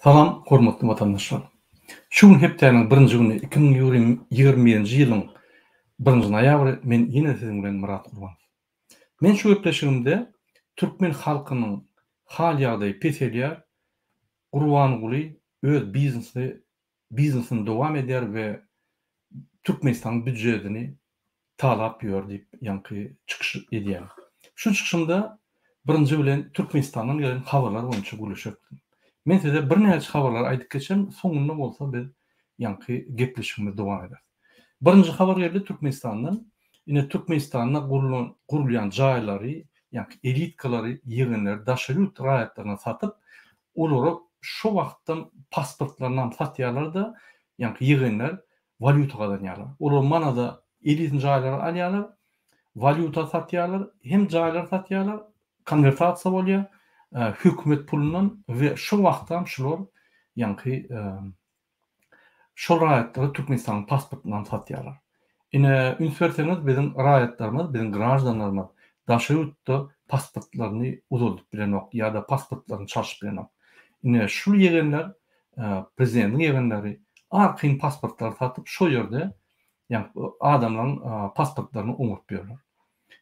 Salam hormatly watandaşlar. Şu gün hepdäniň birinji güni 2021-nji ýylyň birinji noýabry men ýene siziň bilen Myrat Gurbanow. Men şu gepleşigimde türkmen halkynyň hal ýagdaýy peselýär, Gurbanguly öz biznesini biznesini dowam edýär we Türkmenistanyň býujedini talap ýör diýip ýaňky çykyş edýän. Şu çykyşymda birinji bilen Türkmenistandan gelen habarlar boýunça gürleşerdim. Men size birnäçe habarlary aýdyp geçerin, soňunda bolsa biz ýaňky gepleşigimizi dowam ederis. Birinji habar geldi Türkmenistandan. Ine Türkmenistanda gurlan gurulýan jaýlary, ýaňky elitkalary ýegenleri daşary ýurt raýatlaryna satyp, olara şo wagtdan pasportlarynam satýarlar-da, ýaňky ýegenler walýuta gazanýarlar. Olar manada elitni jaýlary alýarlar, walýuta satýarlar, hem jaýlary satýarlar, konwertasiýa bolýar hökümet pulundan we şo wagtam şular ýaňky şol raýatlara Türkmenistanyň pasportyndan satýarlar. Ine, üns berseňiz biziň raýatlarymyz, biziň graždanlarymyz daşary ýurtda pasportlaryny uzaldyp bilenok ýa-da pasportlaryny çalşyp bilenok. Ine, şul ýegenler prezidentiň ýegenleri arkaýyn pasportlary satyp şo ýerde ýa adamlaryň pasportlaryny oňaryp ýörler.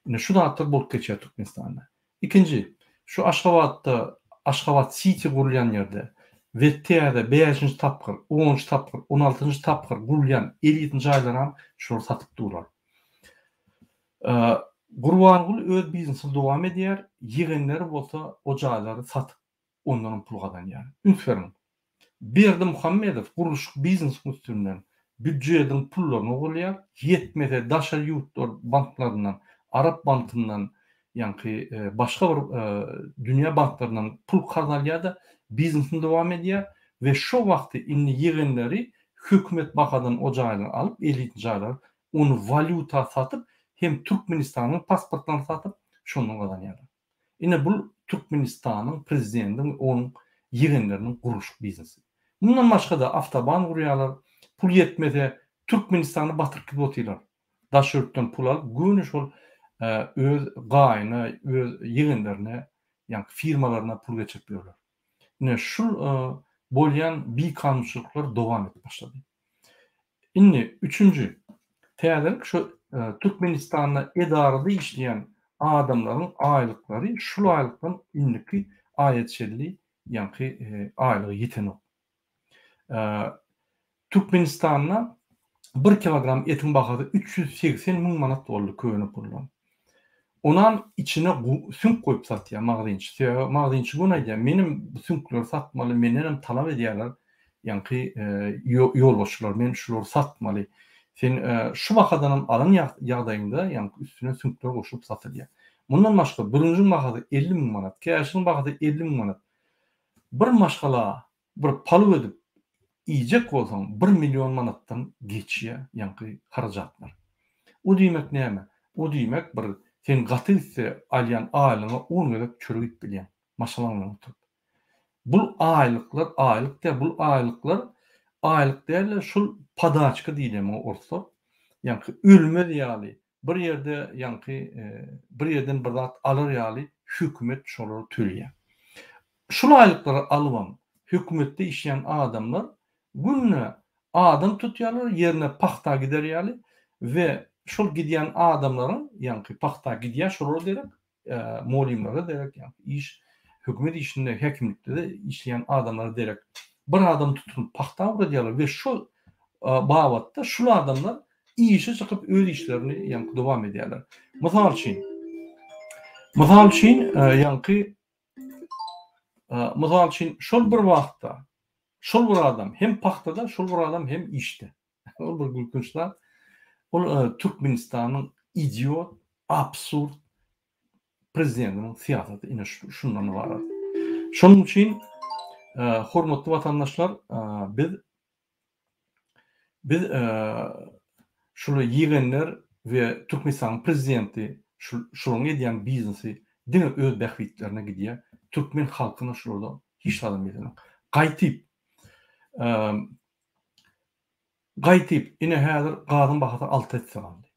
Ine şu zatlar bolup geçýär Türkmenistanda. Ikinji, şu Aşgabatda Aşgabat siti gurulýan ýerde we täze bäşinji tapgyr, onunjy tapgyr, on altynjy tapgyr gurulýan elitni jaýlaram şular satyp durlar. Gurbanguly öz biznesini dowam edýär, ýegenleri bolsa o jaýlary satyp ondanam pul gazanýar. Üns beriň! Berdimuhamedow gurluşyk biznesiň üstünden býudjediň pullaryny ogurlaýar, ýetmese daşary ýurtlar banklaryndan, arap bankyndan, ýaňky başga bir dünýä banklaryndan pul karz alýar-da, biznesini dowam edýär we şo wagty indi ýegenleri hökümet bahadan o jaýlary alyp, elitni jaýlary, ony walýuta satyp, hem Türkmenistanyň pasportlaryny satyp, şondan gazanýarlar. Ine bul Türkmenistanyň prezidentiniň we onuň ýegenleriniň gurluşyk biznesi. Mundan başgada awtoban gurýarlar, pul ýetmese Türkmenistany batyryp gidip otyrlar. Daş ýurtdan pul alyp göni şol öz gaýyna, öz ýegenlerine ýaňky firmalaryna pul geçirip ýörler. Ine şul bolýan bikanunçylyklar dowam edip başlady. Indi üçünji täzelik şu Türkmenistanda edarada işleýän adamlaryň aýlyklary şul aýlykdan indiki aýa çenli ýaňky aýlygy ýetenok. Türkmenistanda bir kilogram etiň bahasy 380 müň manat boldy köne puldan. Onam içine süňk goýup satýar magazynçy. Sebäbi magazynçy göni aýdýar, menem bu süňkleri satmaly, mendenem talap edýärler ýaňky ýolbaşçylar, men şulary satmaly. Sen şu bahadanam alan ýagdaýyňda ýaňky üstüne süňkler goşulyp satylýar. Mundan başga bürünjiň bahasy 50 müň manat, käşiriň bahasy 50 müň manat. Bir maşgala bir palow edip iýjek bolsaň bir million manatdan geçýär ýaňky harajatlar. O diýmek näme? O diýmek bir sen gaty gitse alýan aýlygyňa on gezek çörek iýip bilýäň maşgalaň bilen oturyp. Bul aýlyklar aýlyk däl bul aýlyklar aýlyk däl-de şul podaçka diýilýär muňa orslar. Ýaňky ölmez ýaly bir ýerde ýaňky bir ýerden bir zat alar ýaly hökümet şolary töleýär. Şul aýlyklary alybam hökümetde işleýän adamlar günde adam tutýarlar ýerine pagta gider ýaly we şol gidýän adamlaryň ýaňky pagta gidýär şolara derek mugallymlara derek ýaňky iş hökümet işinde häkimlikde-de işleýän adamlara derek bir adam tutunyp pagta ugradýarlar we şol babatda şul adamlar işe çykyp öz işlerini ýaňky dowam edýärler. Mysal üçin, mysal üçin ýaňky mysal üçin şol bir wagtda şol bir adam hem pagtada, şol bir adam hem işde. Ol bir gülkünç zat. Ol Türkmenistanyň idiot, absurd prezidentiniň syýasaty ine şundan ybarat. Şonuň üçin hormatly watandaşlar biz biz şuly ýegenler we Türkmenistanyň prezidenti şularyň edýän biznesi diňe öz bähbitlerine gidýär. Türkmen halkyna şularda hiç zadam ýetenok. Gaýtyp gaýtyp ine häzir gazyň bahasy alty esse galdy.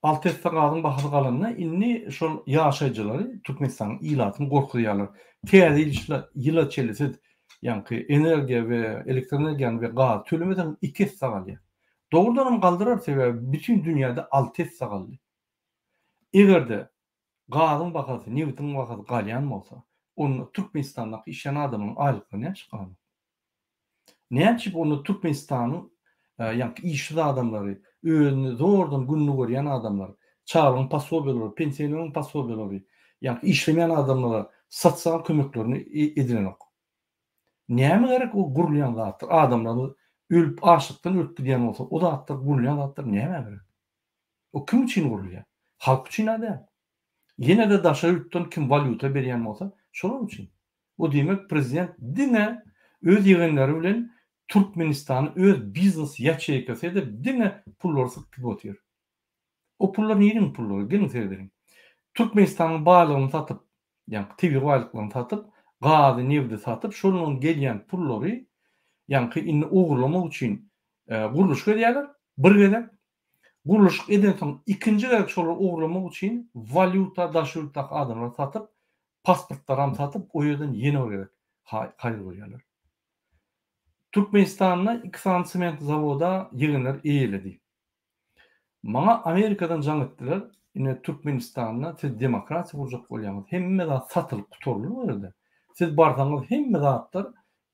Alty esse gazyň bahasy galanda indi şol ýaşaýjylary Türkmenistanyň ilatyny gorkuzýarlar. Täze ýyla çenli siz. Ýaňky energiýa we elektroenergiýany we gazy tölemeseň iki esse galýar. Dogrudanam galdyrar sebäbi bütin dünýäde alty esse galdy. Eger-de gazyň bahasy, nebitiň bahasy galýan bolsa, onda Türkmenistandaky işleýän adamlaryň aýlyklary näme üçin galanok? Näme üçin onda Türkmenistanyň ýaňky işsiz adamlary, özüni zordan gününi görýän adamlar, çagalaryň posobiýalary, pensionerleriň posobiýalary, ýaňky işlemeýän adamlara sosial kömeklerini edilenok? Näme gerek o gurulýan zatlar? Adamlarymyz ölüp açlykdan ölüp gidýän bolsa, o zatlar gurulýan zatlar nämä gerek? O kim üçin gurulýar? Halk üçin-ä däl. Ýene-de daşary ýurtdan kim walýuta berýän bolsa, şolar üçin. Bu diýmek prezident diňe öz ýegenleri bilen Türkmenistany öz biznes ýaçeýkasy edip diňe pullary sykyp gidip otyr. O pullar niriň pullary? Geliň seredeliň. Türkmenistanyň baýlygyny satyp, ýaňky tebigy baýlyklaryny satyp, gazy, nebdi satyp, şondan gelýän pullary ýaňky indi ogurlamak üçin gurluşyk edýärler bir gezek. Gurluşyk edensoň ikinji gezek şolary ogurlamak üçin walýuta daşary ýurtdaky adamlara satyp, Pasportlaram satyp o ýerden ýene bir gezek haýyr görýärler. Türkmenistanda iki sany sement zawoda ýegenler eýeledi. Maňa Amerikadan jaň etdiler, ine Türkmenistanda siz demokratiýa gurjak bolýaňyz, hemme zat satylyp gutaryldy bu ýerde. Siz barsaňyz hemme zatlar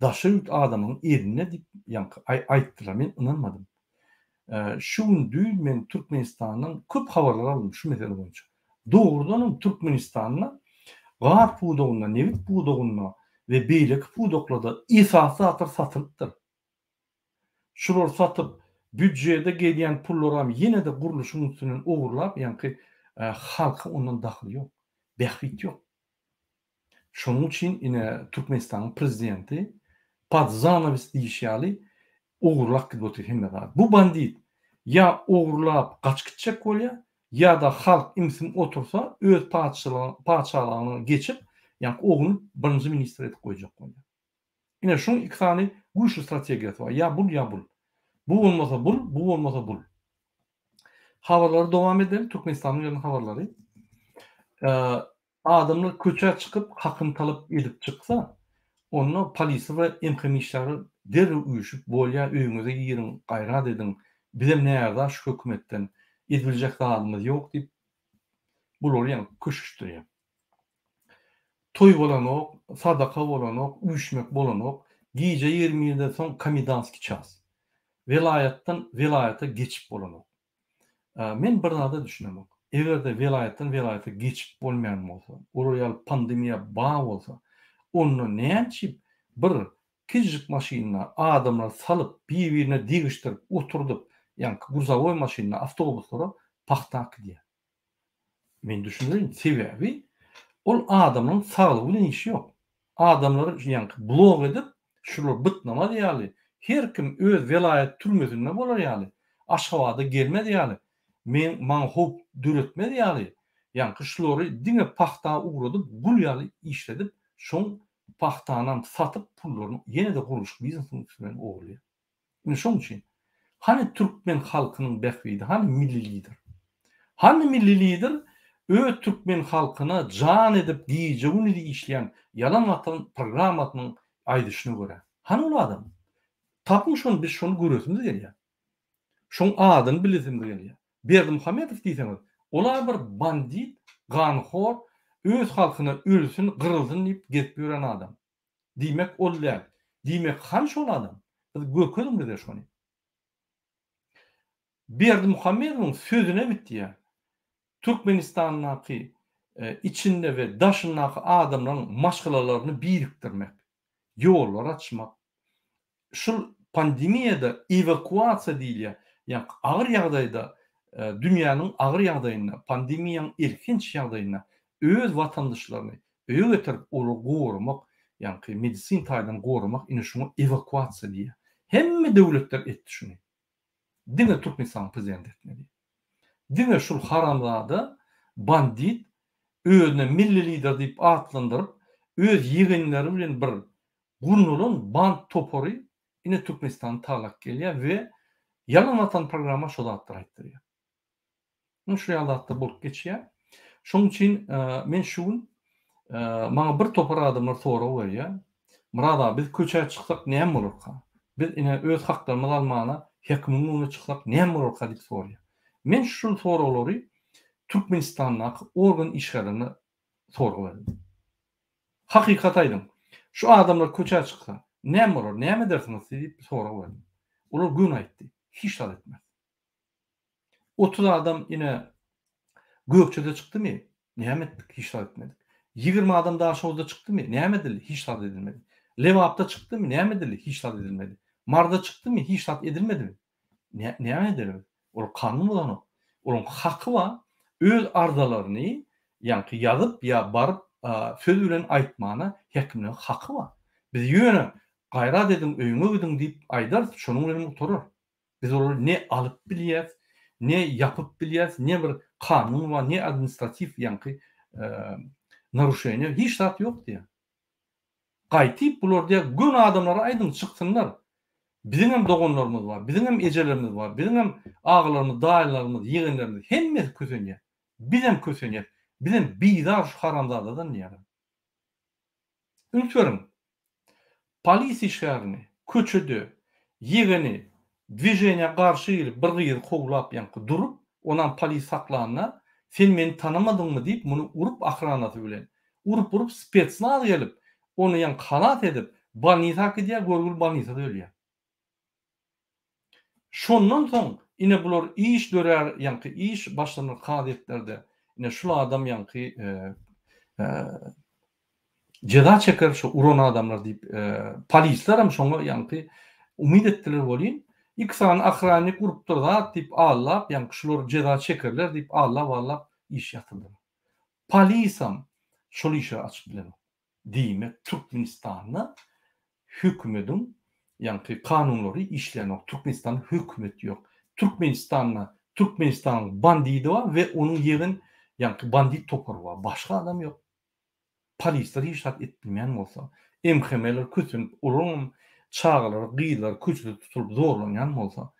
daşary ýurt adamynyň elinde diýip ýaňky aýtdylar. Men ynanmadym. Şu gün düýn men Türkmenistandan köp habarlar aldym şu mesele boýunça. Dogrudanam Türkmenistanda gaz pudagynda, nebit pudagynda we beýleki pudaklarda esasy zatlar satylypdyr. Şulary satyp, býudjede gelýän pullaram ýene-de gurluşygyň üstünden ogurlap, ýaňky halka ondan dahyl ýok, bähbit ýok. Şonuň üçin ine Türkmenistanyň prezidenti pod zanawes diýişi ýaly ogurlap gidip otyr hemme zady. Bu bandit ýa ogurlap gaçyp gitjek bolýar, ýa-da halk imsim otursa öz patyşalygyna geçip, ýaňky ogluny birinji ministr edip goýjak bolýar. Ine şuň iki sany güýçli strategiýasy bar, ýa bul ýa bul. Bu bolmasa bul, bu bolmasa bul. Habarlary dowam edeli, Türkmenistanyň gelen habarlary. Adamlar köçä çykyp hakyny talap edip çyksa, onda polisiýa we MHM işgärler derrew üýşüp, bolýa öýüňize giriň, gaýrat ediň, bizem närza şu hökümetden, edibiljek zadymyz ýok diýip, bulary ýaňky köşeşdirýär. Toý bolanok, sadaka bolanok, üýşmek bolanok, gije ýigrimi birden soň komendantskiý ças. Welaýatdan welaýata geçip bolanok. Men bir zada düşünemok. Eger-de welaýatdan welaýata geçip bolmaýan bolsa, olar ýaly pandemiýa bar bolsa, onda näçip bir kiçijik maşynda adamlary salyp, bir-birine degişdirip, oturdyp, ýaňky gruzowoý maşynda, awtobuslara pagta äkidýär? Men düşündireýin, sebäbi ol adamlaryň saglygy bilen işi ýok. Adamlary ýaňky blok edip, şular bytnamaz ýaly, her kim öz welaýat türmesinde bolar ýaly, Aşgabada gelmez ýaly, men maňa howp döretmez ýaly, ýaňky şulary diňe pagta ugradyp, gul ýaly işledip, şoň pagtanam satyp pullaryny ýene-de gurluşyk biznesiniň üsti bilen ogurlaýar. Ine şoň üçin. Hany türkmen halkynyň bähbidi, hany milli lider? Hany milli lider öz türkmen halkyna jan edip gije-gündiz işleýän ýalan watan programmasynyň aýdyşyna görä? Hany ol adam? Tapyň şony biz şony göresimiz gelýär. Şoň adyny bilesimiz gelýär. Berdimuhamedow diýseňiz, ol-a bir bandit, ganhor, öz halkyna ölsün, gyrylsyn diýip gezip ýören adam. Diýmek ol däl. Diýmek hany şol adam? Biz görkeziň bize şony. Berdimuhamedowyň sözüne bitýär. Türkmenistandaky içinde we daşyndaky adamlaryň maşgalalaryny birikdirmek, ýollar açmak, Şul pandemiýada ewakuasiýa diýilýär. Ýa agyr ýagdaýda dünýäniň agyr ýagdaýynda, pandemiýaň elhenç ýagdaýynda öz watandaşlaryny öýe getirip olary goramak, ýaňky medisin taýdan goramak ine şuňa ewakuasiýa diýýär. Hemme döwletler etdi şuny. Diňe Türkmenistanyň prezidenti etmedi. Diňe şul haramzada bandit özüne milli lider diýip atlandyryp öz ýegenleri bilen bir Gurnalan band topary ine Türkmenistany talap gelýär we Ýalan watan programma şo zatlary aýtdyrýar. Ine şu ýaly zatlar bolup geçýär. Şonuň üçin men şu gün maňa bir topar adamlar sorag berýär. Myrat aga biz köçä çyksak näme bolarka? Biz ine öz haklarymyzy almana häkimiň öňüne çyksak näme bolarka diýip soraýar. Men şul soraglary Türkmenistandaky organ işgärlerine sorag berdim. Hakykaty aýdyň. Şu adamlar köçä çyksa näme bolar, näme edersiňiz siz diýip sorag berdim. Olar göni aýtdy. Hiç zat etmeris. 30 adam ine Gökçede çykdymy? Näme etdik? Hiç zat etmedik. 20 adam Daşoguzda çykdymy? Näme edildi? Hiç zat edilmedi. Lebapda çykdymy? Näme edildi? Hiç zat edilmedi. Maryda çykdymy? Hiç zat edilmedimi? Näme edeli biz? Olar kanun bozanok. Olaryň haky bar, öz arzalaryny ýaňky ýazyp ýa baryp söz bilen aýtmana häkimligiň haky bar. Biz ýöne gaýrat ediň öýüňe gidiň diýip aýdarys, şonuň bilen gutarar. Biz olary ne alyp bilýäs, ne ýapyp bilýäs, ne bir kanun bar, ne administratiw ýaňky naruşeniýe, hiç zat ýok diýýär. Gaýtyp bular diýýär, göni adamlara aýdyň çyksynlar. Biziňem doganlarymyz bar, biziňem ejelerimiz bar, biziňem agalarymyz, daýylarymyz, ýegenlerimiz hemmesi kösenýär. Bizem kösenýäs, bizem bizar şu haramzadadan diýýärler. Üns beriň, Polis işgärini köçede ýegeni dwiženiýa garşy gelip bir gyzy kowlap ýaňky durup onam polis saklanda sen meni tanamadyňmy diýip muny urup ahranasy bilen urup urup spetsnaz gelip ony ýaňky halas edip bolnisa äkidýär görgüli bolnisada ölýär. Şondan soň ine bular iş dörär ýaňky iş başlanar kazyýetlerde ine şul adam ýaňky jeza çeker şu uran adamlar diýip polislerem şoňa ýaňky umyt etdiler welin iki sany ohrannik urupdyr zat diýip allap ýaňky şular jeza çekerler diýip allap allap iş ýatyrdylar. Polisam şol işi açyp bilenok. Diýmek Türkmenistanda hökümediň ýaňky kanunlary işlänok. Türkmenistanda hökümet ýok. Türkmenistanda Türkmenistanyň bandidi bar we onuň ýegen ýaňky bandit topary bar. Başga adam ýok. Polisler hiç zat edip bilmeýän bolsa, MHM-ler kösenip olaryňam çagalary, gyzlary köçede tutulyp zorlanýan bolsa,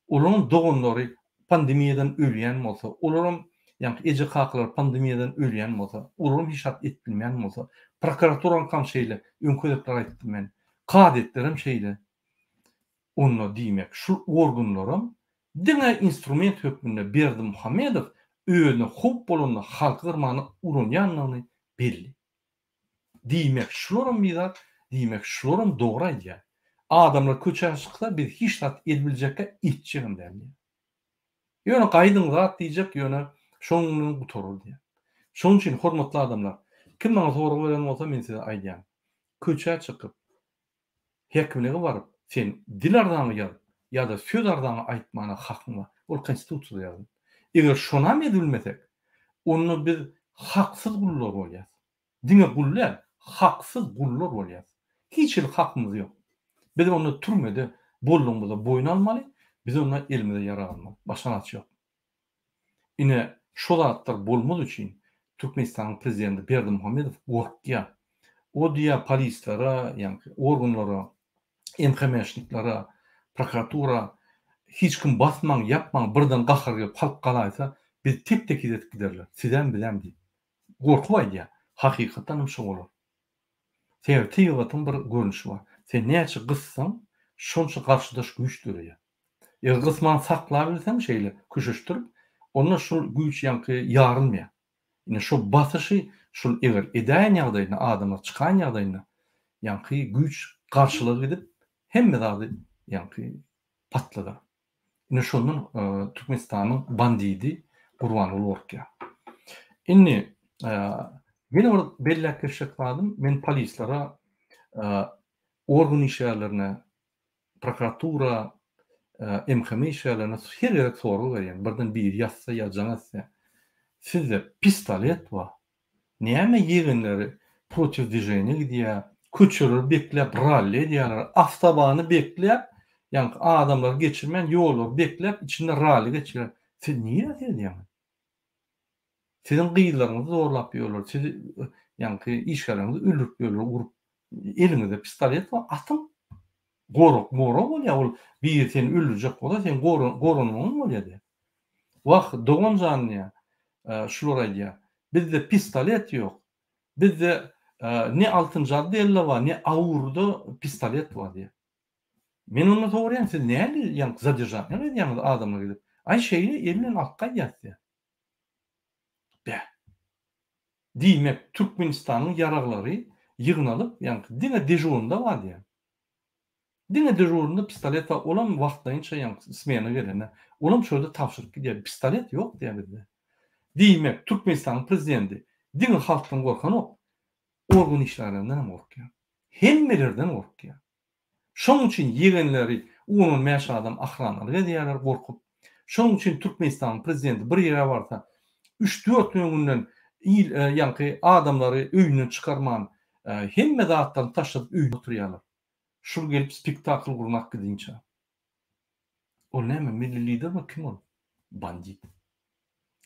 Olaryň doganlary pandemiýadan ölýän bolsa, olaram ýaňky eje-kakalary pandemiýadan ölýän bolsa, olaram hiç zat edip bilmeýän bolsa, prokuraturaňkam şeýle, öňki gezekler aýtdym men, kazyýetlerem şeýle. Onda diýmek, şul organlaram diňe instrument hökmünde Berdimuhamedow özüne howp bolanda halky gyrmana ulanýandygyny belli. Diýmek şularam bir zat, diýmek şularam dogry aýdýar. Adamlar köçä çyksa biz hiç zat edibiljekkä etjegem däl diýýär. Ýöne gaýdyň zat diýjek ýöne şonuň bilen gutarar diýýär. Şonuň üçin hormatly adamlar kim maňa sorag beren bolsa men size aýdýan. Köçä çykyp häkimlige baryp sen dil arzaňy ýazyp ýa-da söz arzaňy aýtmana hakyň bar. Ol konstitusiýada ýazylan. Eger şonam edibilmesek onda biz haksyz gullar bolýas. Diňe gul däl, haksyz gullar bolýas. Hiç hili hakymyz ýok. Biz onda türmede boldugymyza boýun almaly, biz onda elimize ýarag almaly. Başga alaç ýok. Ine, şo zatlar bolmaz üçin Türkmenistanyň prezidenti Berdimuhamedow gorkýar. O diýýär polislere, ýaňky organlara, MHM-şniklere, prokuratura hiç kim basmaň, ýapmaň, birden gahar gelip halk galaýsa, bizi tep-tekiz edip giderler, sizem, bizem diýip. Gorkup aýdýar. Hakykatdan hem şo bolar. Sebäbi tebigatyň bir görnüşi bar. Sen näçe gyssaň, şonça garşydaş güýç döreýär. Eger gysman saklabilseň şeýle köşeşdirip, onda şol güýç ýaňky ýarylmaýar. Ine şo basyşy şol eger edäýen ýagdaýynda, adamlar çykaýan ýagdaýynda ýaňky güýç garşylyga gidip, hemme zady ýaňky patladar. Ine şondan Türkmenistanyň bandidi Gurbanguly gorkýar. Indi ýene bir belläp geçjek zadym, men polislere, organ işgärlerine, prokuratura, MHM işgärlerine her gezek sorag berýän, birden biri ýazsa ýa jaň etse, sizde pistolet bar, Näme ýegenleri protiv dviženiýa gidýär, köçeleri bekläp ralli edýärler, awtobany bekläp, ýaňky adamlary geçirmän ýollary bekläp içinde ralli geçirýär. Siz nirä seredýäňiz? Siziň gyzlaryňyzy zorlap ýörler, sizi ýaňky işgärleriňizi öldürip ýörler urup. Eliňizde pistolet bar, atyň. Gorag, gorag bolýar ol biri seni öldürjek bolsa sen goranmagyň bolýar diýýär. Wah, dogan jan diýýär, şular aýdýar. Bizde pistolet ýok. Bizde Ne altynjy otdelda bar, ne AUR-da pistolet bar diýýär. Men ondan soraýan, siz näme ýaňky zaderžaniýa edýäňiz adamlar gidip? Aý şeýle el bilen alyp gaýdýas diýýär. Bäh. Diýmek, Türkmenistanyň ýaraglary ýygnalyp, ýaňky diňe dežurnda bar diýýär. Diňe dežurnda pistolet bar, olam wagtlaýynça ýaňky smena gelende, olam şo ýerde tabşyryp gidýär. Pistolet ýok diýýär bizde. Diýmek, Türkmenistanyň prezidenti diňe halkdan gorkanok, organ işgärlerinden hem gorkýar. Hemmelerden gorkýar. Şonuň üçin ýegenleri on-on bäş adam ahranalyk edýärler gorkup. Şonuň üçin Türkmenistanyň prezidenti bir ýere barsa, üç-dört gün öňünden il ýaňky adamlary öýünden çykarman, hemme zatlaryny taşladyp öýünde oturýarlar. Şul gelip spektakl gurnap gidinçä. Ol näme milli lidermi kim ol? Bandit.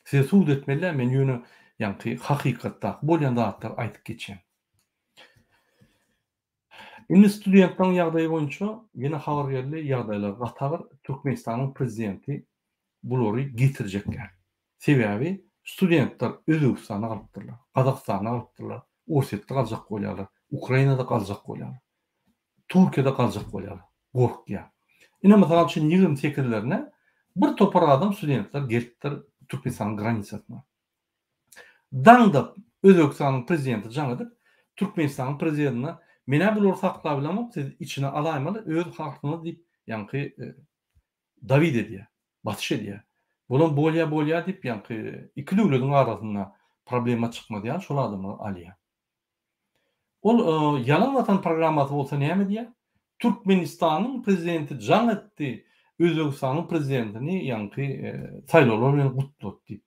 Size subut etmeli däl men ýöne ýaňky hakykatdaky bolýan zatlary aýdyp geçýän. Indi studentleriň ýagdaýy boýunça ýene habar geldi, ýagdaýlar gaty agyr, Türkmenistanyň prezidenti bulary getirjek däl. Sebäbi studentler Özbegistanda galypdyrlar, Gazagystanda galypdyrlar, Orsýetde galjak bolýarlar, Ukrainada galjak bolýarlar, Türkiýede galjak bolýarlar, gorkýar. Ine mysal üçin 28-lerine bir topar adam studentler gelipdir Türkmenistanyň granisasyna. Daňda Özbegistanyň prezidenti jaň edip, Türkmenistanyň prezidentine men-ä bulary saklap bilemok, siz içine alaýmaly öz halkyňyz diýip, ýaňky dawid edýär, basyş edýär. Bulam bolýa bolýa diýip, ýaňky iki döwlediň arasynda problema çykmaz ýaly şol adamlary alýar. Ol Ýalan watan programmasy bolsa näme diýýär? Türkmenistanyň prezidenti jaň etdi, Özbegistanyň prezidentini ýaňky saýlawlar bilen gutlady diýip.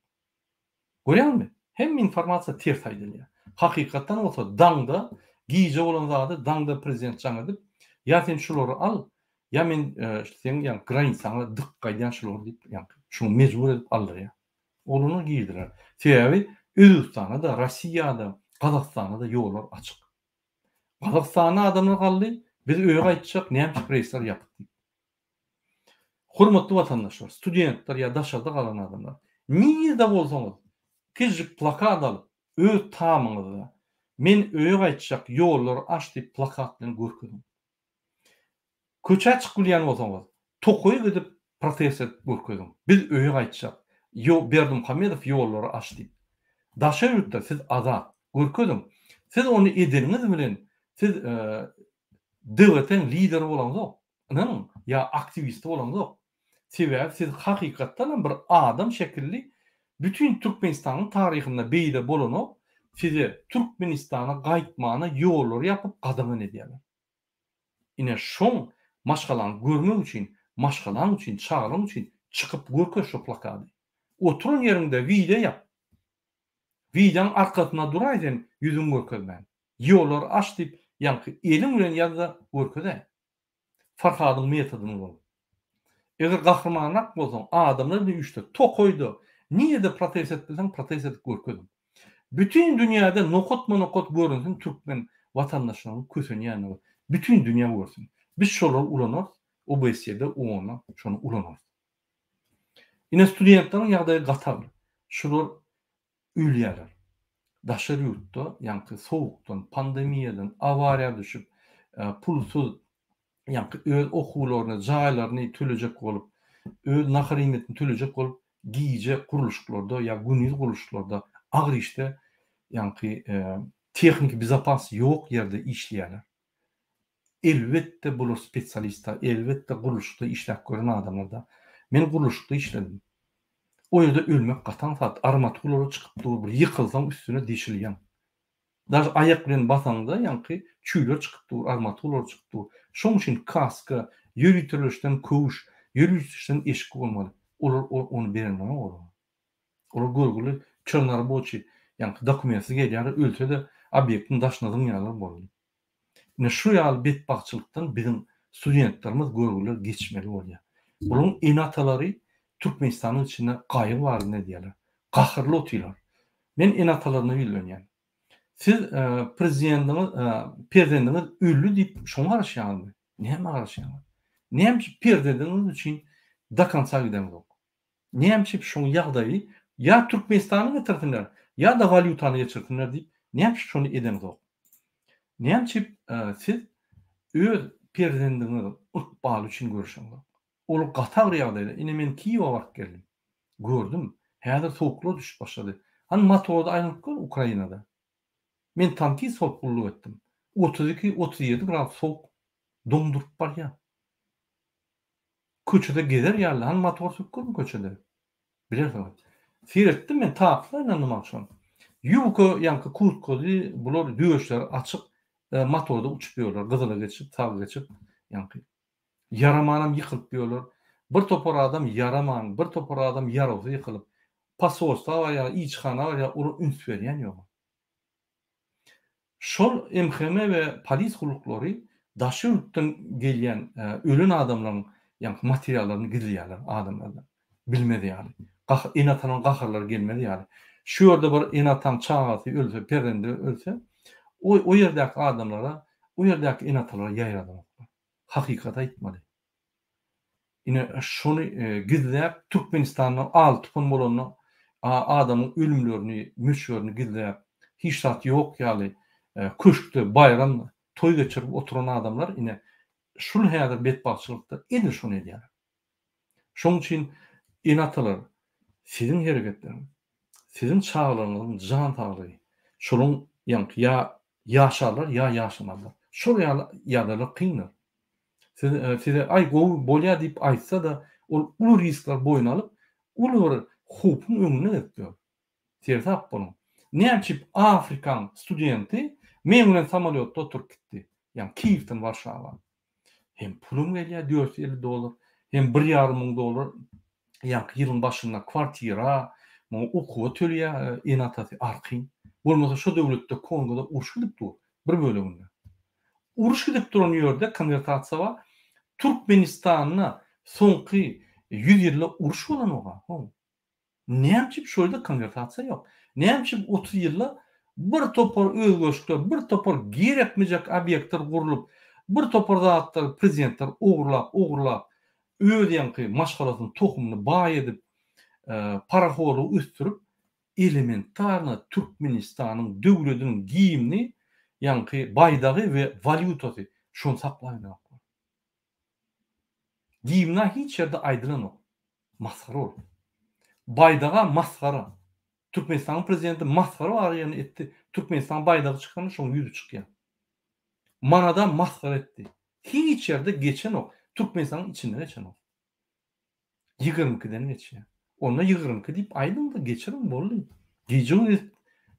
Görýäňmi? Hemme informasiýa ters aýdylýar. Hakykatdan bolsa daňda, gije bolan zady daňda prezident jaň edip, ýa sen şulary al, ýa men seň ýa granisaňa dyk gaýdýan şulary diýip, ýa şuny mejbur edip aldyrýar. Oglanlar girdiler. Sebäbi Özbegistana-da, Rossiýa-da, Gazagystana-da ýollar açyk. Gazagystanda adamlar galdy, biz öýe gaýtjak, näme üçin reýsler ýapyk diýip. Hormatly watandaşlar, studentler ýa daşarda galan adamlar, nirde bolsaňyz, kiçijik plakat alyp, öz tamyňyzda Men öýe gaýtjak, ýollary aç diýip plakat bilen görkeziň. Köçä çykyp bilýän bolsaňyz, tokaýa gidip protest edip görkeziň. Biz öýe gaýtjak, ýo Berdimuhamedow ýollary aç diýip. Daşary ýurtda siz azat, görkeziň. Siz ony edeniňiz bilen siz DWT-iň lideri bolaňzok. Ynanyň, ýa aktiwisti bolaňzok. Sebäbi siz hakykatdanam bir adam şekilli bütin Türkmenistanyň taryhynda beýle bolanok, size Türkmenistana gaýtmana ýollary ýapyp gadagan edýärler. Ine şoň maşgalaňy görmek üçin, maşgalaň üçin, çagalaň üçin çykyp görkez şo plakady. Oturan ýeriňde wideo ýap. Wideoň arkasynda duraý sen ýüzüňi görkezmän. Ýollary aç diýip ýaňky eliň bilen ýaz-da görkezäý. Farhadyň metodyny ulanyp. Eger gahrymanrak bolsaň, adamlar bilen üýşde, tokaýda, nirede protest edip bilseň, protest edip görkeziň. Bütin dünýäde nokatma-nokat görünsin türkmen watandaşlarynyň kösenýänligi. Bütin dünýä görsün. Biz şolary ulanarys, OBSE-de, OON-da şony ulanarys. Ine studentleriň ýagdaýy gaty agyr. Şular ölýärler. Daşary ýurtda ýaňky sowukdan, pandemiýadan, awariýa düşüp, pulsuz ýaňky öz okuwlaryny, jaýlaryny tölejek bolup, öz nahar-iýmitini tölejek bolup gije gurluşyklarda ýa gündiz gurluşyklarda agyr işde ýaňky tehniki bezopas ýok ýerde işleýärler. Elbetde bular spesialistda, elbetde gurluşykda işläp gören adamlarda. Men gurluşykda işledim. O ýerde ölmek gaty aňsat, armaturalar çykyp dur, bir ýykylsaň üstüne deşilýäň. Daže aýak bilen basaňda ýaňky çüýler çykyp dur, armaturalar çykyp dur. Şoň üçin kaska, ýöriteleşden köwüş, ýöriteleşden eşik bolmaly. Olar ony berenok olara. Olar görgüli çernoraboçiý, ýaňky dokumentsiz gelýärler, ölse-de obýektiň daşyna zyňýarlar boldy. Ine şu ýaly betbagtçylykdan biziň studentlerimiz görgüler geçmeli bolýar. Bularyň ene-atalary Türkmenistanyň içinde gaýgy baryny edýärler. Gaharly otyrlar. Men ene-atalaryna ýüzlenýän. Siz prezidendiňiz, perzendiňiz öldi diýip şoňa garaşýaňyzmy? Nämä garaşýaňyz? Näme üçin perzendiňiz üçin do konca gideňzok? Näme üçin şoň ýagdaýy ýa Türkmenistana getirsinler, ýa-da walýutany geçirsinler diýip, näme üçin şony edeňzok? Näme üçin siz öz perzendiňiziň ykbaly üçin göreşeňzok? Ol gaty agyr ýagdaýda. Ine men Kiýewe baryp geldim. Gördüm. Häzir sowuklar düşüp başlady. Hany motorda aýlanyp gör Ukrainada. Men tankist bolup gulluk etdim. 32, 37 gradus sowuk. Doňduryp barýar. Köçede gezer ýaly, hany motor sürüp görüň köçede. Bilersiňiz. Seretdim men taply aýlandym agşam. Ýuka ýaňky kurtkady bular döşleri açyk motorda uçup ýörler gyzyla geçip saga geçip ýaňky. Ýaramanam ýykylyp ýörler. Bir topar adam ýaraman, bir topar adam ýarawsyz ýykylyp. Posolstwa barýar, ilçihana barýar, olar üns berýän ýok. Şol MHM we polis gulluklary daşary ýurtdan gelýän ölen adamlaryň ýaňky materiallaryny gizleýärler adamlardan bilmez ýaly. Ene-atalaryň gaharlary gelmez ýaly. Şu ýerde bir ene-ataň çagasy ölse, perzendi ölse, o o ýerdäki adamlara, o ýerdäki ene-atalara ýaýradanoklar. Hakykaty aýtmaly. Ine şony gizläp Türkmenistanda al tupan bolanda adamyň ölümlerini möçberini gizläp hiç zat ýok ýaly köşkde baýram toý geçirip oturan adamlar ine şul häzir betbagtçylykda edil şony edýärler. Şoň üçin ene-atalar siziň hereketleriňiz siziň çagalaryňyzyň jan saglygy şolaň ýaňky ýa ýaşarlar ýa ýaşamazlar. Şol ýaly ýagdaýlar kyndyr. Siz size aý gowy bolýa diýip aýtsa-da, ol uly riskleri boýun alyp, uly bir howpuň öňünde gezip ýör. Seresap boluň. Näme üçin Afrikaň studenti meň bilen samolýotda oturyp gitdi? Ýagny Kiýewden Warşawa. Hem pulum gelýär 450 dollar, hem bir ýarym müň dollar ýaňky ýylyň başynda kwartira, muňa okuwa töleýär ene-atasy arkaýyn. Bolmasa şo döwletde Kongoda uruş gidip dur bir böleginde. Uruş gidip duran ýerde konwertasiýa bar. Türkmenistanda soňky ýüz ýylda uruş bolanok-a, how. Näme üçin şo ýerde konwertasiýa ýok? Näme üçin 30 ýylda bir topar özgerişlikler, bir topar gerekmejek obýektler gurlup, bir topar zatlary prezidentler ogurlap, ogurlap, öz ýaňky maşgalasynyň tohumyny baý edip, parahorlygy ösdürip, elementarno Türkmenistanyň döwlediniň gimni, ýaňky baýdagy we walýutasy şony saklap bilenoklar. Gimna hiç ýerde aýdylanok. Masgara ol. Baýdaga masgara. Türkmenistanyň prezidenti masgara bar ýerini etdi. Türkmenistanyň baýdagy çykanda şoň ýüzi çykýar. Manada masgara etdi. Hiç ýerde geçenok. Türkmenistanyň içinde geçenok. 22-den geçýär. Onda 22 diýip aýdyň-da geçiriň boldy. Gije-gündiz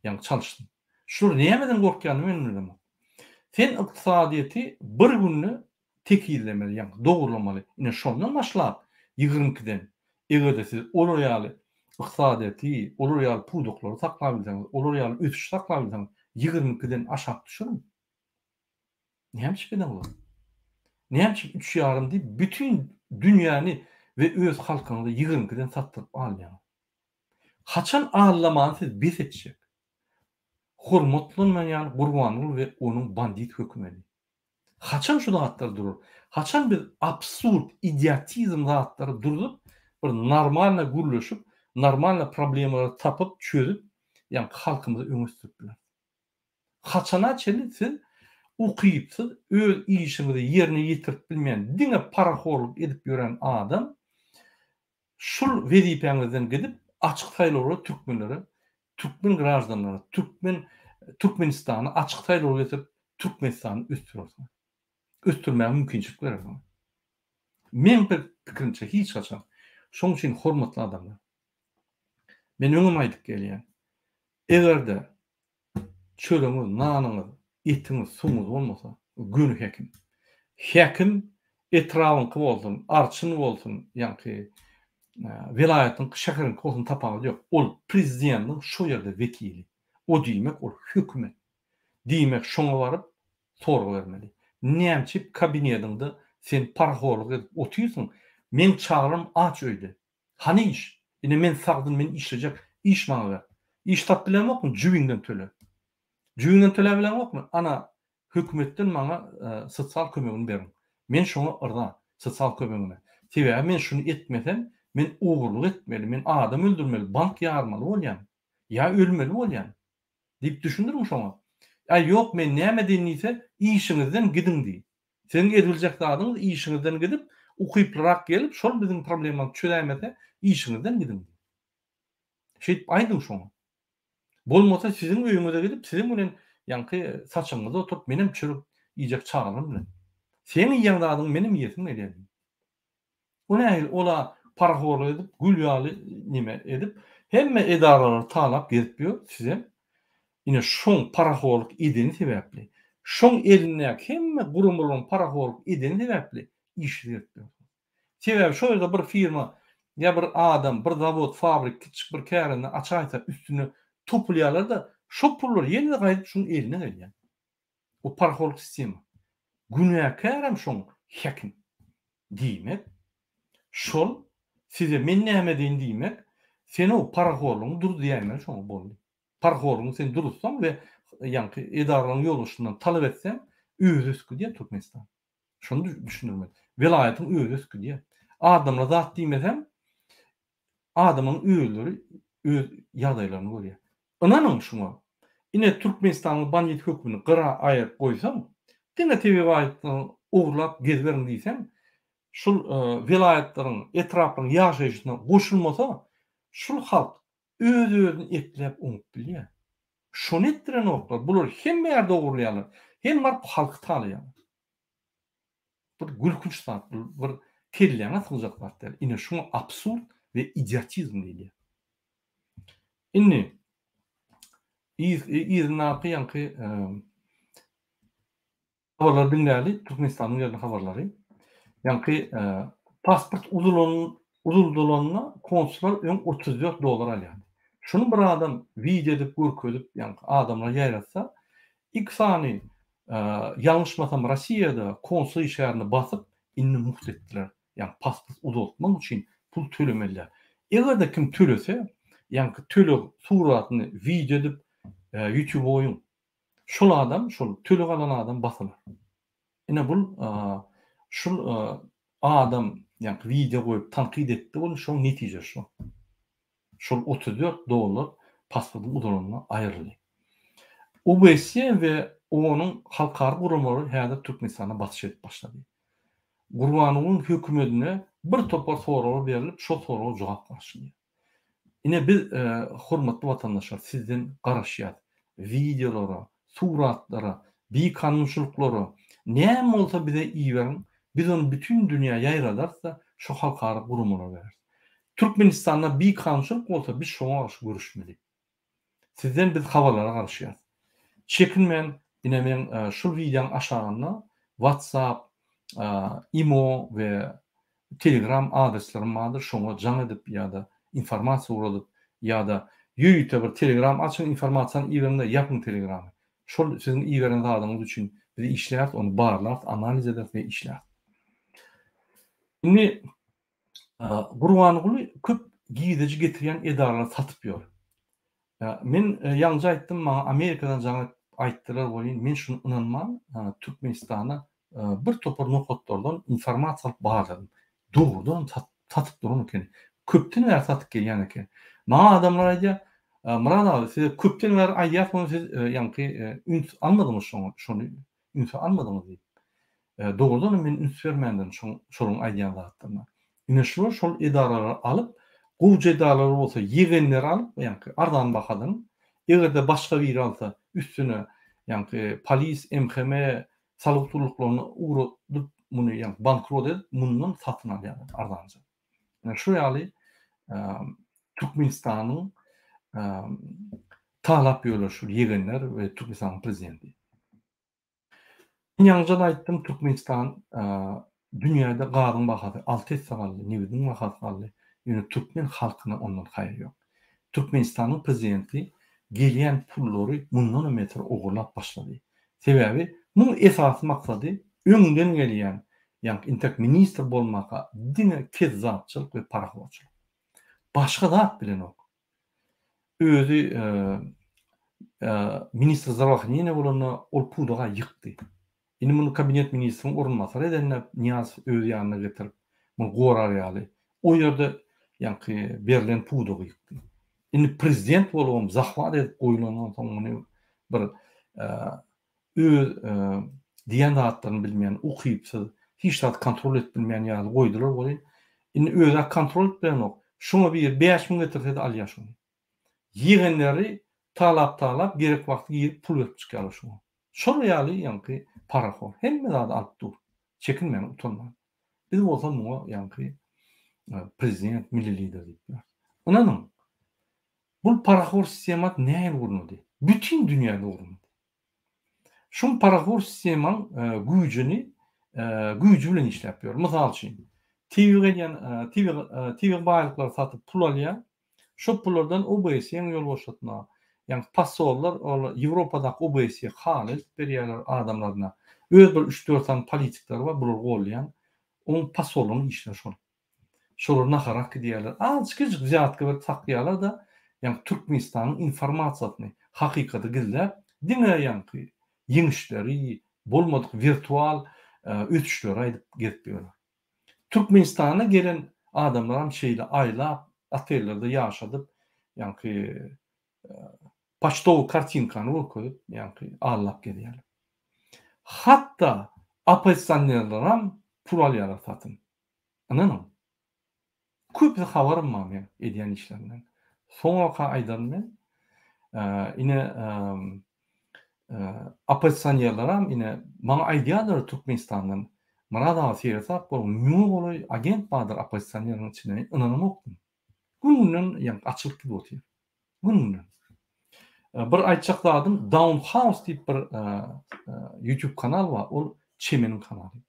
ýaňy çalyşsyn. Şular nämeden gorkýanyny men bilemok. Sen ykdysadyýeti bir günde tekizlemeli, ýagny dogrulamaly. Ine şondan başlap 22-den eger-de siz olar ýaly ykdysadyýeti, olar ýaly pudaklary saklap bilseňiz, olar ýaly ösüşi saklap bilseňiz, 22-den aşak düşüriň. Näme üçin edeňzok? Näme üçin üç ýarym diýip bütin dünýäni we öz halkyňyzy 22-den satdyryp alýaňyz? Haçan allamany siz bes etjek? Hormatlanmaýan Gurbanguly we onuň bandit hökümedi. Haçan şu zatlar durur? Haçan biz absurd, idiotizm zatlary durzup, bir normalno gürleşip, normalno problemalary tapyp, çözüp, ýagny halkymyzy öňe sürüp bileris? Haçana çenli siz ukypsyz, öz işiňizi ýerine ýetirip bilmeýän, diňe parahorluk edip ýören adam şul wezipäňizden gidip açyk saýlawlara türkmenlere, türkmen graždanlara, türkmen Türkmenistany açyk saýlawlara getirip Türkmenistany ösdürersiňiz. Ösdürmäge mümkinçilik berersiňiz. Meň pikirimçe hiç haçan. Şoň üçin hormatly adamlar, men öňem aýdyp gelýän, eger-de Çöregiňiz, nanyňyz, etiňiz, suwuňyz bolmasa, göni häkim. Häkim etrabyňky bolsun, arçyn bolsun, ýaňky welaýatyňky, şäheriňki bolsun tapawudy ýok. Ol prezidentiň şo ýerde wekili. O diýmek ol hökümet. Diýmek şoňa baryp sorag bermeli. Nämçip kabinediňde sen parahorlyk edip otyrsyň, meň çagalarym aç öýde. Hany iş? Ine men sagdyn men işlejek iş maňa ber. Iş tap bileňokmy jübiňden töle. Jübiňden töläp bileňokmy ana hökümetden maňa sosial kömegini beriň. Men şoňa yrza sosial kömegine. Sebäbi men şuny etmesem men ogurlyk etmeli men adam öldürmeli bank ýarmaly bolýan. Ýa ölmeli bolýan. Diýip düşündiriň şoňa. Aý ýok men näme edeýin diýse, işiňizden gidiň diý. Siziň edibiljek zadyňyz işiňizden gidip, ukyplyrak gelip, şol biziň problemamyzy çözäýmese, işiňizden gidiň diý. Şeýdip aýdyň şoňa. Bolmasa siziň öýüňize gidip, siziň bilen ýaňky saçagyňyzda oturyp, menem çörek iýjek çagalarym bilen. Seň iýýän zadyňy menem iýesim gelýär diý. O nähili ola parahorlyk edip gül ýaly neme edip hemme edaralary talap gezip ýör sizem ine şoň parahorlyk edeni sebäpli şoň elindäki hemme guramalaryň parahorlyk edeni sebäpli işsiz gezip ýörsüňiz. Sebäbi şo ýerde bir firma ýa bir adam bir zawod fabrik kiçjik bir kärende açaýsa üstüne topulýarlarda şo pullar ýene-de gaýdyp şuň eline gelýär. Bu parahorlyk sistema. Günäkärem şoň häkim. Diýmek, şol size men näme edeýin diýmek, sen-ow parahorlygyňy dur diýäýmeli şoňa boldy. Parahorlygyňy sen duruzsaň we ýaňky edaralaryň ýolbaşçysyndan talap etseň, özi ösüp gidýär Türkmenistan. Şony düşündirmeli. Welaýatyň özi ösüp gidýär. Adamlar zat diýmeseň, adamyň özleri öz ýagdaýlaryny görýär. Ynanyň şuňa. Ine Türkmenistanyň bandit hökümini gyra aýyryp goýsaň, diňe tebigy baýlyklaryny ogurlap geziberiň diýseň, şul welaýatlaryň, etraplaryň ýaşaýşyna goşulmasa, şul halk öz-özüni ekläp oňup bilýär. Şony etdirenoklar. Bular hemme ýerde ogurlaýarlar. Hem baryp halky talaýarlar. Bir gülkünç zat, bu bir kelläňe sygjak zat däl. Ine şuňa absurd we idiotizm diýilýär. Indi yzyndaky ýaňky habarlary diňläli, Türkmenistanyň ýerli habarlary. Ýaňky pasport uzulan uzuldylanda konsullar öň 34 dollar alýardy. Şuny bir adam wideo edip görkezip, ýaňky adamlara ýaýratsa, iki sany Ýalňyşmasam Rossiýada konsul işgärini basyp indi mugt etdiler. Ýagny pasport uzaltmak üçin pul tölemeliler. Eger-de kim tölese, ýaňky töleg suratyny wideo edip ýutube goýuň. Şol adam, şol töleg alan adam basylar. Ine bul şul adam ýaňky wideo goýup tankyt etdi ol şoň netijesi şo. Şol 34 dollar pasportyň uzalanyna aýryldy. OBSE we OON-yň halkara guramalary häzir Türkmenistana basyş edip başlady. Gurbangulyň hökümetine bir topar soraglar berlip, şol soraga jogap garaşylýar. Ine biz hormatly watandaşlar sizden garaşýas. Wideolara, suratlara, bikanunçylyklara näme bolsa bize iberiň, biz ony bütin dünýä ýaýradarys-da, şu halkara guramalara bereris. Türkmenistanda bikanunçylyk bolsa biz şoňa garşy göreşmeli. Sizden biz habarlara garaşýas. Çekinmän ine meň şul wideoň aşagynda WhatsApp, imo we Telegram adreslerim bardyr şoňa jaň edip ýa-da informasiýa ugradyp ýa-da ýörite bir Telegram açyň informasiýany iberiňde ýapyň Telegramy. Şol siziň iberen zadyňyz üçin biz işläris ony barlarys analiz ederis we işläris. Indi Gurbanguly köp girdeji getirýän edaralary satyp ýör. Men ýaňja aýtdym, maňa Amerikadan jaň edip aýtdylar welin, men şuny ynanman, Türkmenistana bir topar nokatlardan informasiýa alyp barladym. Dogrudanam satyp duran eken. Köpden bäri satyp gelýän eken. Maňa adamlar aýdýar, Myrat aga, size köpden bäri aýdýas muny siz ýaňky üns almadyňyz şoňa, şony ünse almadyňyz diýip. Dogrudanam men üns bermändirin şolaryň aýdýan zatlaryna. Ine şular şol edaralary alyp, gowja edaralar bolsa ýegenleri alyp, ýaňky arzan bahadan, eger-de başga biri alsa üstüne ýaňky polis, MHM, salgyt gulluklaryna ugradyp muny ýaňky bankrot edip mundan satyn alýarlar arzanja. Ine şu ýaly Türkmenistanyň talap ýörler şul ýegenler we Türkmenistanyň prezidenti. Men ýaňyja-da aýtdym, Türkmenistan dünýäde gazyň bahasy alty esse galdy, nebitiň bahasy galdy, ýöne türkmen halkyna ondan haýyr ýok. Türkmenistanyň prezidenti gelýän pullary mundanam beter ogurlap başlady. Sebäbi muň esasy maksady öňden gelýän, ýaňky intek ministr bolmaka diňe kezzapçylyk we parahorçylyk. Başga zat bilenok. Özi ministr zdravoohraneniýa bolanda ol pudaga ýykdy. Indi muny kabinet ministriň orunbasary edende Nyýazow öz ýanyna getirip muny gorar ýaly o ýerde ýaňky berlen pudagy ýykdy. Indi prezident bolubam zahwat edip goýulandan soň muny bir Öz diýen zatlaryny bilmeýän, ukypsyz, hiç zat kontrol edip bilmeýän ýaly goýdular welin, indi öz-ä kontrol edip bilenok. Şoňa biri 5000 getirse-de alýar şony. Ýegenleri talap-talap gerek wagty girip pul berip çykýarlar şoňa. Şol ýaly ýaňky parahor. Hemme zady alyp dur. Çekinmän, utanman. Biz bolsa muňa ýaňky prezident, milli lider diýip ýörüs. Ynanyň, bul parahor sistemat nähili gurnady? Bütin dünýäde gurnady. Şul parahor sistemaň güýjüni güýji bilen işläp ýör. Mysal üçin, tebigy edýän tebigy tebigy baýlyklary satyp pul alýar. Şol pullardan OBSE-niň ýolbaşçysyna, ýagny posollar ol Ýewropadaky OBSE haly eltip berýärler adamlaryna. Öz bir üç-dört sany politikleri bar, bulary gollaýan. Oň posollaryň işleri şol. Şolar nahar äkidýärler. Azajyk wzýatka berip saklaýarlar-da, ýagny Türkmenistanyň informasiýasyny, hakykaty gizläp, diňe ýaňky ýeňişleri, bolmadyk wirtual ösüşleri aýdyp gezip ýörler. Türkmenistana gelen adamlaram şeýle aýlap otellerde ýaşadyp, ýaňky poçtowy kartinkany görkezip, ýaňky aldap gezýärler. Hatda oppozisionerleram pul alýarlar satyn. Ynanyň. Köpüsi habarym bar meň edýän işlerimden. Soňraka aýdaryn men. Ine oppozisionerleram ine maňa aýdýarlar Türkmenistandan Myrat aga seresap boluň müňe golaý agent bardyr oppozisioneriň içinde men ynanamokdym. Gün günden ýaňky açylyp gidip otyr. Gün günden. Bir aýtjak zadym Down House diýip bir YouTube kanal bar ol Çemeniň kanaly.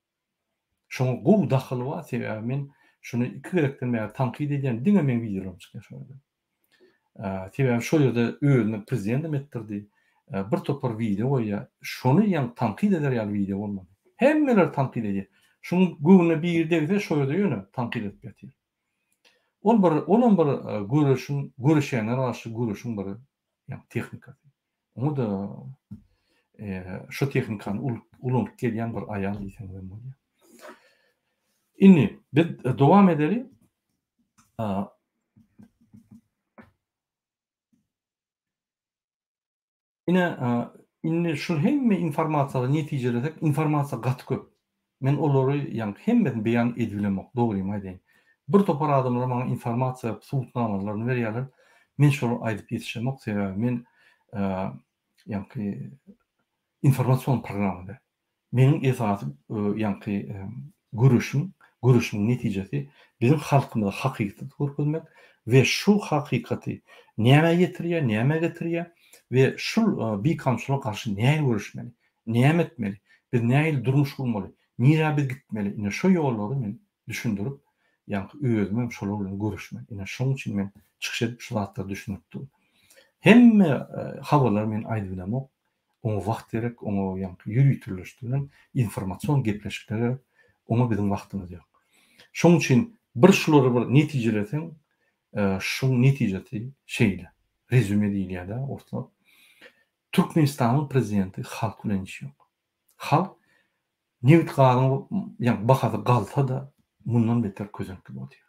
Şoňa gowy dahyly bar, sebäbi men şuny iki gezekden bäri tankyt edýän, diňe meň wideolarym çykýar şol ýerde. Sebäbi şol ýerde özüni prezidentem etdirdi, bir topar wideo goýýar, şony ýaňy tankyt eder ýaly wideo bolmady. Hemmeler tankyt edýär. Şuň göwnüne biri degse şo ýerde ýöne tankyt edip ýatyr. Ol bir, olam bir göreşiň, göreşýänlere garşy göreşiň bir ýaňy tehnikasy. Oňa-da şu tehnikany ulanyp gelýän bir aýal diýseňiz hem bolýar. Indi biz dowam edeli. Ine, indi şu hemme informasiýalary netijelesek, informasiýa gaty köp. Men olary ýaňky hemmesini beýan edibilemok, dogrymy aýdaýyn. Bir topar adamlar maňa informasiýa subutnamalaryny berýärler. Men şolary aýdyp ýetişemok, sebäbi men ýaňky informasion programma däl. Meniň esasy ýaňky göreşim, göreşimiň netijesi biziň halkymyza hakykaty görkezmek we şu hakykaty nämä ýetirýär, nämä getirýär we şul bikanunçylyga garşy nähili göreşmeli, näme etmeli, biz nähili durmuş gurmaly, nirä biz gitmeli, ine şo ýollary men düşündirip, ýaňky özümem şolar bilen göreşmeli. Ine şoň üçin men çykyş edip şu zatlary düşündirip durun. Hemme habarlary men aýdyp bilemok. Oňa wagt gerek, oňa ýaňky ýöriteleşdirilen informasion gepleşikler gerek. Oňa biziň wagtymyz ýok. Şoň üçin bir şulary bir netijeleseň, şuň netijesi şeýle. Rezüme diýilýär-dä orslar. Türkmenistanyň prezidenti halk bilen işi ýok. Halk nebit-gazyň ýaňky bahasy galsa-da mundan beter kösenip gidip otyr.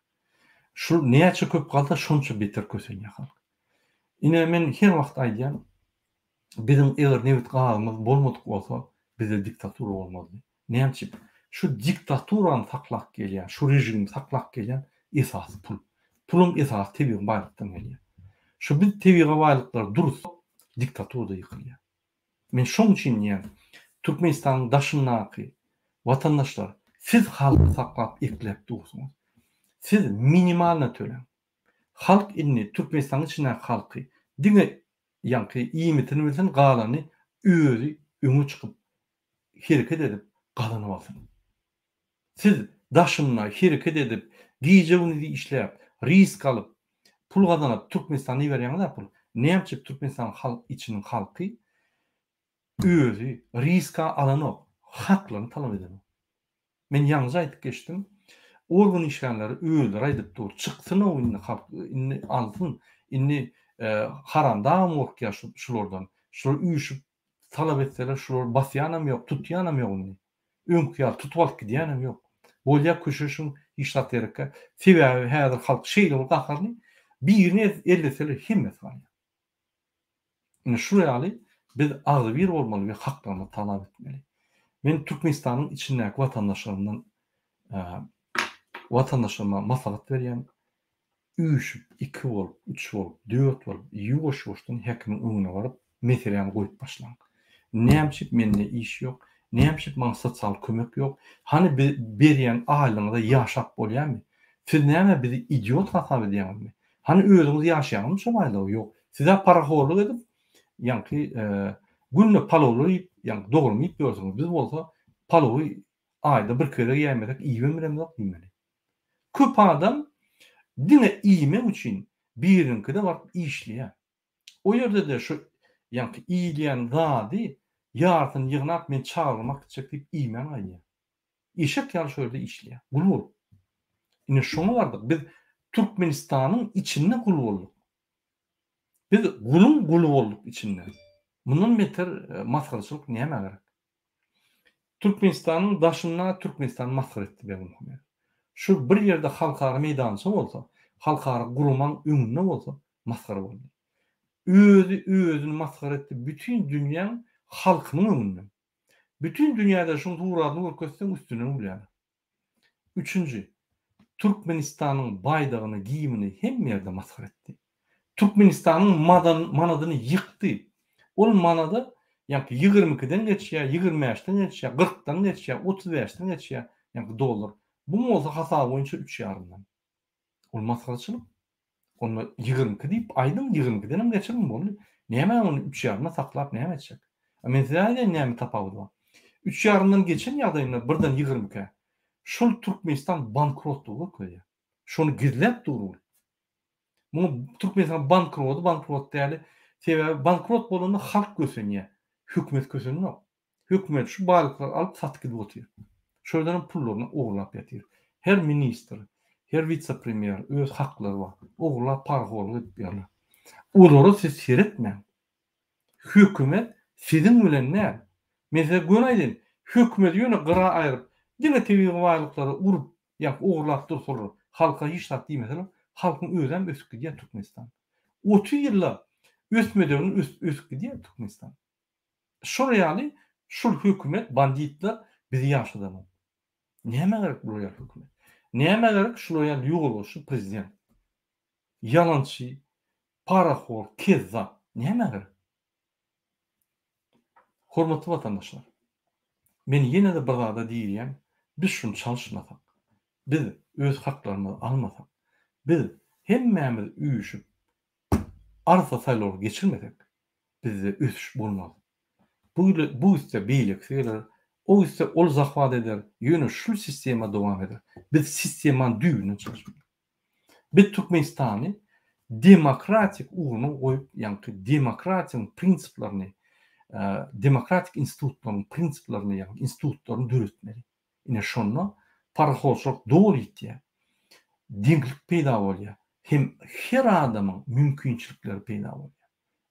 Şul näçe köp galsa şonça beter kösenýär halk. Ine men her wagt aýdýan, biziň eger nebit gazymyz bolmadyk bolsa bizde diktatura bolmazdy. Näme üçin? Şu diktaturany saklap gelýän, şu režimi saklap gelýän esasy pul. Puluň esasy tebigy baýlykdan gelýär. Şu biz tebigy baýlyklary duruzsak diktatura-da ýykylýar. Men şoň üçin diýýän, Türkmenistanyň daşyndaky watandaşlar siz halky saklap ekläp dursuňyz. Siz minimalno töläň. Halk indi Türkmenistanyň içindäki halky diňe ýaňky iýmitini bilsin galany özi öňe çykyp hereket edip gazanyp alsyn. Siz daşynda hereket edip gije gündiz işläp risk alyp pul gazanyp Türkmenistana iberýäňiz-ä pul. Näme üçin Türkmenistanyň halk içiniň halky özi riska alanok haklaryny talap edenok. Men ýaňyja aýdyp geçdim. Organ işgärleri özleri aýdyp dur. Çyksyn-ow indi halk, indi alsyn. Indi haramdagam gorkýar şulardan. Şular üýşüp talap etseler şular basýanam ýok, tutýanam ýok indi. Öňki ýaly tutup alyp gidýänem ýok. Bolýa köşeşiň hiç zat gerekkä. Sebäbi häzir halk şeýle bir gaharly, birini elleseler hemmesi galýar. Ine şu ýaly. Biz agzybir bolmaly we haklarymyzy talap etmeli. Men Türkmenistanyň içindäki watandaşlarymdan watandaşlaryma maslahat berýän, üýşüp, iki bolup, üç bolup, dört bolup, ýuwaş-ýuwaşdan häkimiň öňüne baryp, meseläni goýup başlaň. Näme üçin mende iş ýok? Näme üçin maňa sosial kömek ýok? Hany berýän aýlygyňyza ýaşap bolýarmy? Siz näme bizi idiot hasap edýäňizmi? Hany özüňiz ýaşaýaňyzmy şol aýlyga? Ýok. Siz-ä parahorlyk edip, ýaňky günde palawlar iýip, ýaňky dograma iýip ýörsüňiz. Biz bolsa palawy aýda birki gezek iýäýmesek iýibem bilemzok diýmeli. Köp adam diňe iýmek üçin biriniňkide baryp işleýär. O ýerde-de şu ýaňky iýilýän zady ýarsyny ýygnap men çagalygyma gitjek diýip iýmän gaýdýar. Eşek ýaly şo ýerde işleýär. Gul bolup. Ine şoňa bardyk. Biz Türkmenistanyň içinde gul bolduk. Biz guluň guly bolduk içinde. Mundan beter masgaraçylyk nämä gerek? Türkmenistanyň daşynda Türkmenistany masgara etdi Berdimuhamedow. Şu bir ýerde halkara meýdança bolsa, halkara guramaň öňünde bolsa masgara boldy. Özi özüni masgara etdi bütin dünýäň halkynyň öňünde. Bütin dünýäde şuň suratyny görkezseň üstünden gülýärler. Üçünji, Türkmenistanyň baýdagyny, gimini hemme ýerde masgara etdi. Türkmenistanyň manadyny ýykdy. Ol manada ýaňky ýigrimi ikiden geçýär, ýigrimi bäşden geçýär, kyrkdan geçýär, 35-den geçýär, ýaňky dollar. Bu bolsa hasaby boýunça üç ýarymdan. Ol masgaraçylyk. Onda 22 diýip aýdyň, 22-den hem geçiriň boldy. Näme ony üç ýaryma saklap näme etjek? A men size aýdaýyn näme tapawudy bar. Üç ýarymdan geçen ýagdaýynda birden 22-ä. Şol Türkmenistan bankrotlygy görkezýär. Şony gizläp dur ol. Muňa Türkmenistan bankrody bankrot däli. Sebäbi bankrot bolanda halk kösenýär. Hökümet kösenok. Hökümet şu baýlyklary alyp satyp gidip otyr. Şo ýerden hem pullaryny ogurlap ýatyr. Her ministr, her wise-premýer öz haklary bar. Ogurlap parahorlyk edip ýörler. Olara siz seretmäň. Hökümet siziň bilen däl. Men size göni aýdaýyn, hökümeti ýöne gyra aýryp, diňe tebigy baýlyklary urup, ýa ogurlap dursalar, halka hiç zat diýmeseler, halkyň özem ösüp gidýär Türkmenistan. 30 ýylda ösmedegini ösüp gidýär Türkmenistan. Şol ýaly şul hökümet banditler bizi ýaşadanok. Nämä gerek bular ýaly hökümet? Nämä gerek şular ýaly ýolbaşçy prezident? Ýalançy, parahor, kezzap nämä gerek? Hormatly watandaşlar, men ýene-de bir zada diýýän, biz şuny çalyşmasak, biz öz haklarymyzy almasak, biz hemmämiz üýşüp arsa saýlaw geçirmesek, bizde ösüş bolmaz. Bu bu gitse beýlekisi geler, o gitse ol zahwat eder, ýöne şul sistema dowam eder. Biz sistemany düýbünden çalyşmaly. Biz Türkmenistany demokratik ugruna goýup, ýaňky demokratiýanyň prinsiplerini, demokratik institutlaryň prinsiplerini, ýagny institutlaryny döretmeli. Ine şonda parahorçylyk doly ýitýär. Deňlik peýda bolýar. Hem her adamyň mümkinçilikleri peýda bolýar.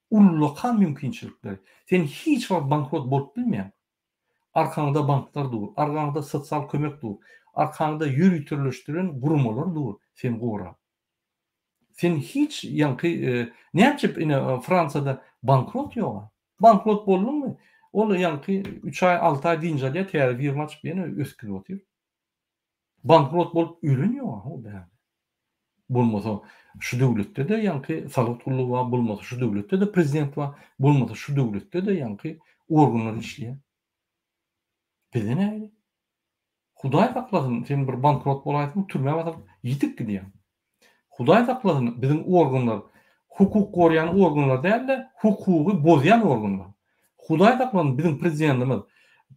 Ullakan mümkinçilikleri. Sen hiç wagt bankrot bolup bilmeýäň. Arkaňda banklar dur, arkaňda sosial kömek dur, arkaňda ýöriteleşdirilen guramalar dur seni gorap. Sen hiç ýaňky näçe ine Fransiýada bankrot ýoga. Bankrot bolduňmy? Ol ýaňky 3 aý, 6 aý dynç alýar, täze firma açyp ýene ösüp gidip otyr. Bankrot bolup ölen ýoga ho bärde. Bolmasa şu döwletde-de ýaňky salgyt gullugy bar, bolmasa şu döwletde-de prezident bar, bolmasa şu döwletde-de ýaňky organlar işleýär. Bizde nähili? Hudaý saklasyn, sen bir bankrot bolaýsaň, türmä basylyp, ýitip gidýäň. Hudaý saklasyn, biziň organlar hukuk goraýan organlar däl-de, hukugy bozýan organlar. Hudaý saklasyn, biziň prezidentimiz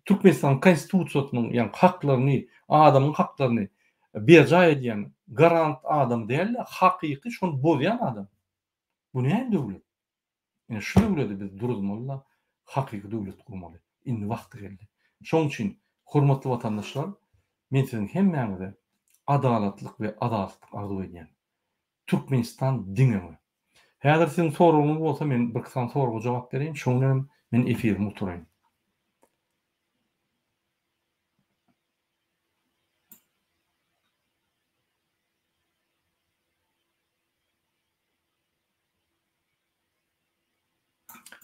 Türkmenistanyň Konstitusiýasynyň, ýagny haklaryny, adamyň haklaryny berjaý edýän garant adam däl-de, hakyky şony bozýan adam. Bu näme döwlet? Ine şu döwledi biz duruzmaly-da, hakyky döwlet gurmaly. Indi wagty geldi. Şonuň üçin, hormatly watandaşlar, men siziň hemmäňize adalatlyk we azatlyk arzuw edýän. Türkmenistan diňe we. Häzir siziň soragyňyz bolsa men birki sany soraga jogap bereýin, şoň bilenem men efirimi gutaraýyn.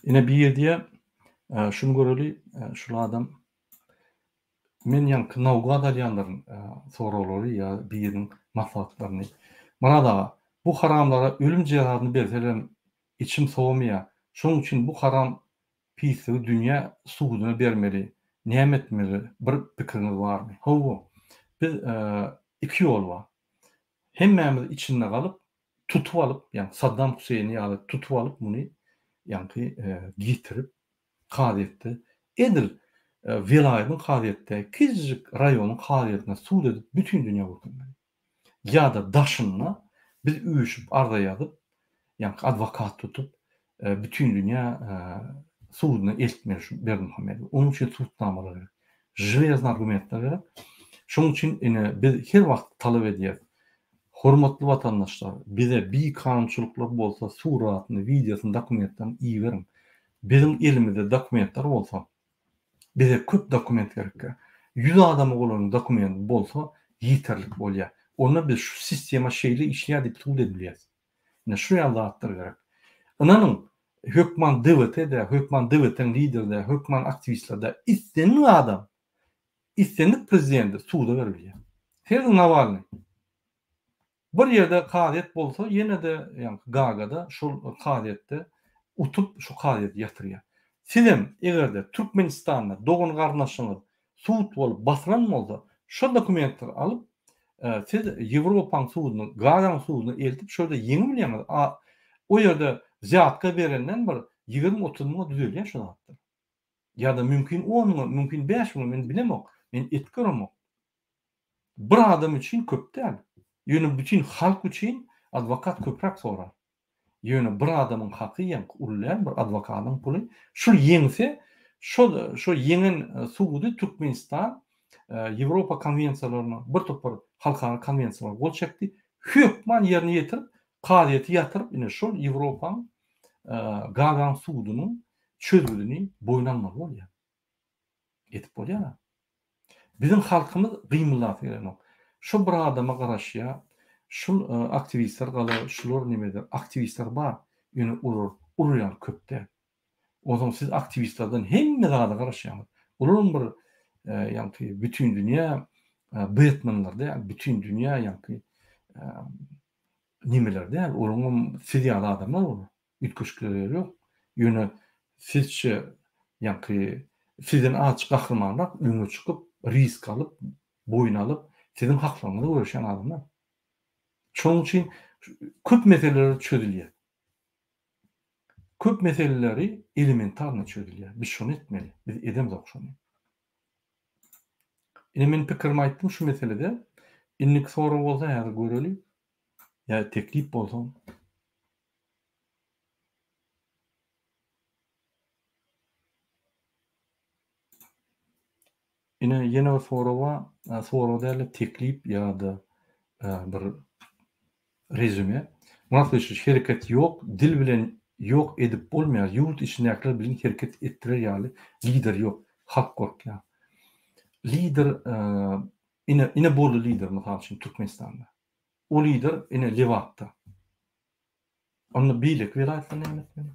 Ine biri diýýär. Şuny göreli, şul adam men ýaňky naugad alýanlaryň soraglary ýa biriniň maslahatlaryny. Myrat aga, bu haramlara ölüm jezasyny berselerem içim sowamaýar. Şonuň üçin bu haram pisligi dünýä suduna bermeli. Näme etmeli? Bir pikiriňiz barmy? Hawa, biz iki ýol bar. Hemmämiz içinde galyp, tutup alyp, ýagny Saddam Huseýni ýaly tutup alyp muny ýaňky getirip kazyýetde edil welaýatyň kazyýetde kiçijik raýonyň kazyýetine sud edip bütin dünýä görkezmeli. Ýa-da daşynda biz üýşüp arza ýazyp, ýaňky adwokat tutup bütin dünýä suduna eltmeli şu Berdimuhamedowy. Onuň üçin sudnamalar gerek. Železny argumentler gerek. Şonuň üçin ine biz her wagt talap edýäris. Hormatly watandaşlar, bize bikanunçylyklar bolsa suratyny, wideosyny, dokumentlerini iberiň. Biziň elimizde dokumentler bolsa, bize köp dokument gerekkä. Ýüz adama golaýyň dokumenti bolsa ýeterlik bolýar. Onda biz şu sistema şeýle işleýär diýip subut edip bilýäris. Ine şu ýaly zatlar gerek. Ynanyň, hökman DWT däl, hökman DWT-niň lideri däl, hökman aktiwistler däl, islendik adam, islendik prezidenti suda berip bilýär. Serediň Nawalnyý. Bir ýerde kazyýet bolsa, ýene-de ýaňky Gagada şol kazyýetde utup şu kazyýeti ýatyrýar. Sizem eger-de Türkmenistanda dogan-garyndaşyňyz sud bolup basylan bolsa, şol dokumentleri alyp, siz Ýewropaň suduna, Gagaň suduna eltip şo ýerde ýeňip bilýäňiz. A o ýerde wzýatka berenden bir 20-30 müňe düzelýär şo zatlar. Ýa-da mümkin on müňe, mümkin bäş müňe, men bilemok. Men et göremok. Bir adam üçin köp däl. Ýöne bütin halk üçin adwokat köpräk sorar. Ýöne bir adamyň haky ýaňky uly däl bir adwokadyň puly. Şul ýeňse şol şo ýeňen sudy Türkmenistan Ýewropa konwensiýalaryna bir topar halkara konwensiýalara gol çekdi. Hökman ýerine ýetirip kazyýeti ýatyryp ine şol Ýewropaň Gagaň sudunyň çözgüdini boýun almaly bolýar. Edip bolýar. Biziň halkymyz gymyldasy gelenok. Şo bir adama garaşýar. Şul aktiwistler galar, şular neme eder. Aktiwistler bar, ýöne olar ular ýaly köp däl. Onsoň siz aktiwistlerden hemme zada garaşýaňyz. Olaram bir ýaňky bütin dünýä Betmenler däl, bütin dünýä ýaňky nimeler däl. Olaryňam siz ýaly adamlar olar. Üýtgeşikleri ýeri ýok. Ýöne sizçe ýaňky sizden azajyk gahrymanrak öňe çykyp, risk alyp, boýun alyp, siziň haklygyňyza göreşýän adamlar. Şonuň üçin köp meseleler çözülýär. Köp meseleleri elementarno çözülýär. Biz şony etmeli. Biz edemzok şony. Ine men pikirimi aýtdym şu meselede. Indiki sorag bolsa häzir göreli. Ýa teklip bolsa. Ine ýene bir sorag bar. Sorag däl-de teklip ýa-da bir rezüme. Murat Gylyçowiç hereket ýok, dil bilen ýok edip bolmaýar. Ýurt içindäkiler bilen hereket etdirer ýaly lider ýok. Halk gorkýar. Lider ine ine boldy lider mysal üçin Türkmenistanda. O lider ine Lebapda. Onda beýleki welaýatlar näme etmeli?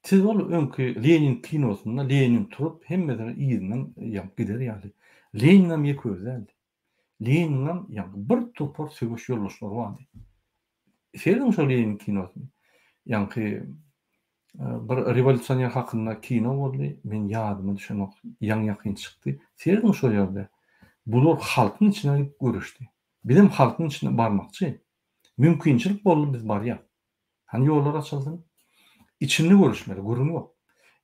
Siz ol öňki Lenin kinosynda Lenin turup hemmesini yzyndan ýaňky gider ýaly. Leninem ýeke özi däldi. Leniniňem ýaňky bir topar söweş ýoldaşlary bardy. Serediň şo Lenin kinosyny. Ýaňky bir rewolýusioner hakynda kino boldy. Men ýadyma düşenok. Ýaňy-ýakyn çykdy. Serediň şo ýerde. Bular halkyň içine gidip göreşdi. Bizem halkyň içine barmakçy. Mümkinçilik boldy biz barýas. Hany ýollar açylsyn. Içinde görüşmeli gürrüň ýok.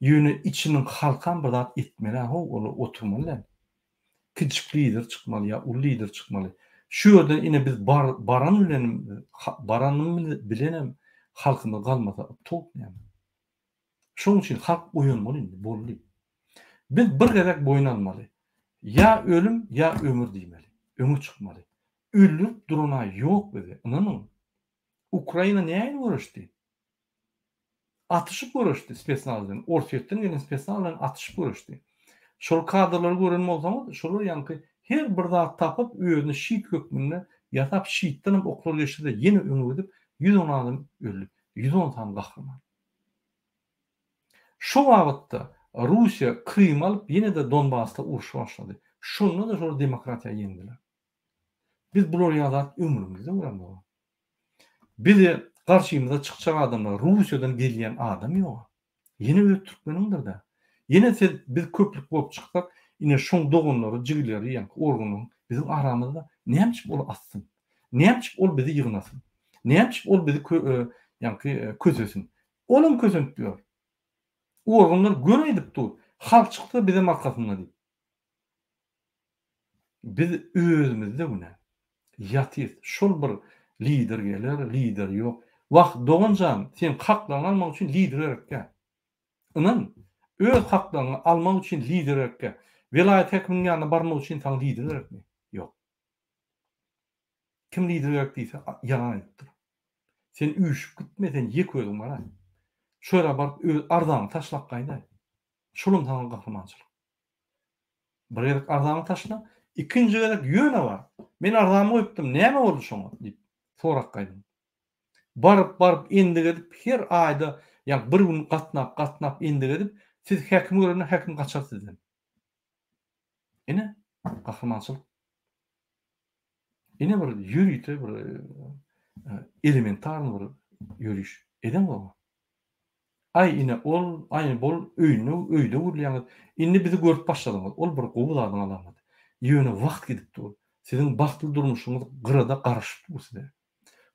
Ýöne içiniň halkam bir zat etmeli how olar oturmaly däl. Kiçijik lider çykmaly ýa uly lider çykmaly. Şu ýerden ine biz bar baran bilenem baranymyz bilenem halkymyz galmasa tolk näme. Şonuň üçin halk oýanmaly indi boldy. Biz bir gezek boýun almaly. Ýa ölüm ýa ömür diýmeli. Öňe çykmaly. Öldürip durana ýok bizi ynanyň. Ukraina nähili göreşdi? Atyşyp göreşdi spesnaz bilen. Orsýetden gelen spesnaz bilen atyşyp göreşdi. Şol kadrlary gören bolsaňyz, şolar ýaňky her bir zat tapyp özüni şit hökmünde ýasap şitdenem oklar geçirse ýene öňe gidip 110 adam öldi. 110 sany gahryman. Şo babatda Russiýa Krymy alyp ýene-de Donbasda uruş başlady. Şonda-da şolar demokratiýa ýeňdiler. Biz bular ýaly zat ömrümizde göremzok. Bize garşymyza çykjak adamlar Russiýadan gelýän adam ýoga. Ýene öz türkmeniňdir-dä. Ýene siz biz köplük bolup çyksak, ine şoň doganlary, jigileri ýaňky organyň biziň aramyzda nämçip ol atsyn? Nämçip ol bizi ýygnasyn? Nämçip ol bizi ýaňky kösesin? Olam kösenip ýör. Organlar göni aýdyp dur, halk çyksa bizem arkasynda diýip. Biz özümizde günä. Ýatyrys. Şol bir lider geler, lider ýok. Wah, dogan jan, sen haklaryňy almak üçin lider gerekkä. Ynan, öz haklaryňy almak üçin lider gerekkä. Welaýat häkiminiň ýanyna barmak üçin saňa lider gerekmi? Ýok. Kim lider gerek diýse, ýalan aýdypdyr. Sen üýşüp gitme, sen ýeke özüň baraý. Şo ýere baryp öz arzaňy taşlap gaýdaý. Şolam saňa gahrymançylyk. Bir gezek arzaňy taşla, ikinji gezek ýöne bar. Men arzamy goýupdym, näme boldy şoňa diýip sorap gaýdyň. Baryp, baryp endik edip her aýda ýa bir gün gatnap, gatnap endik edip, siz häkimi görende häkim gaçar sizden. Ine, gahrymançylyk. Ine bir ýörite bir elementarny bir ýöriş. Edeňzokmy? Aý ine ol, aý bol öýünde öýde gürleýäňiz. Indi bizi görüp başladyňyz. Ol bir gowy zadyň alamaty. Ýöne wagt gidip dur. Siziň bagtly durmuşyňyz gyrada garaşyp dur size.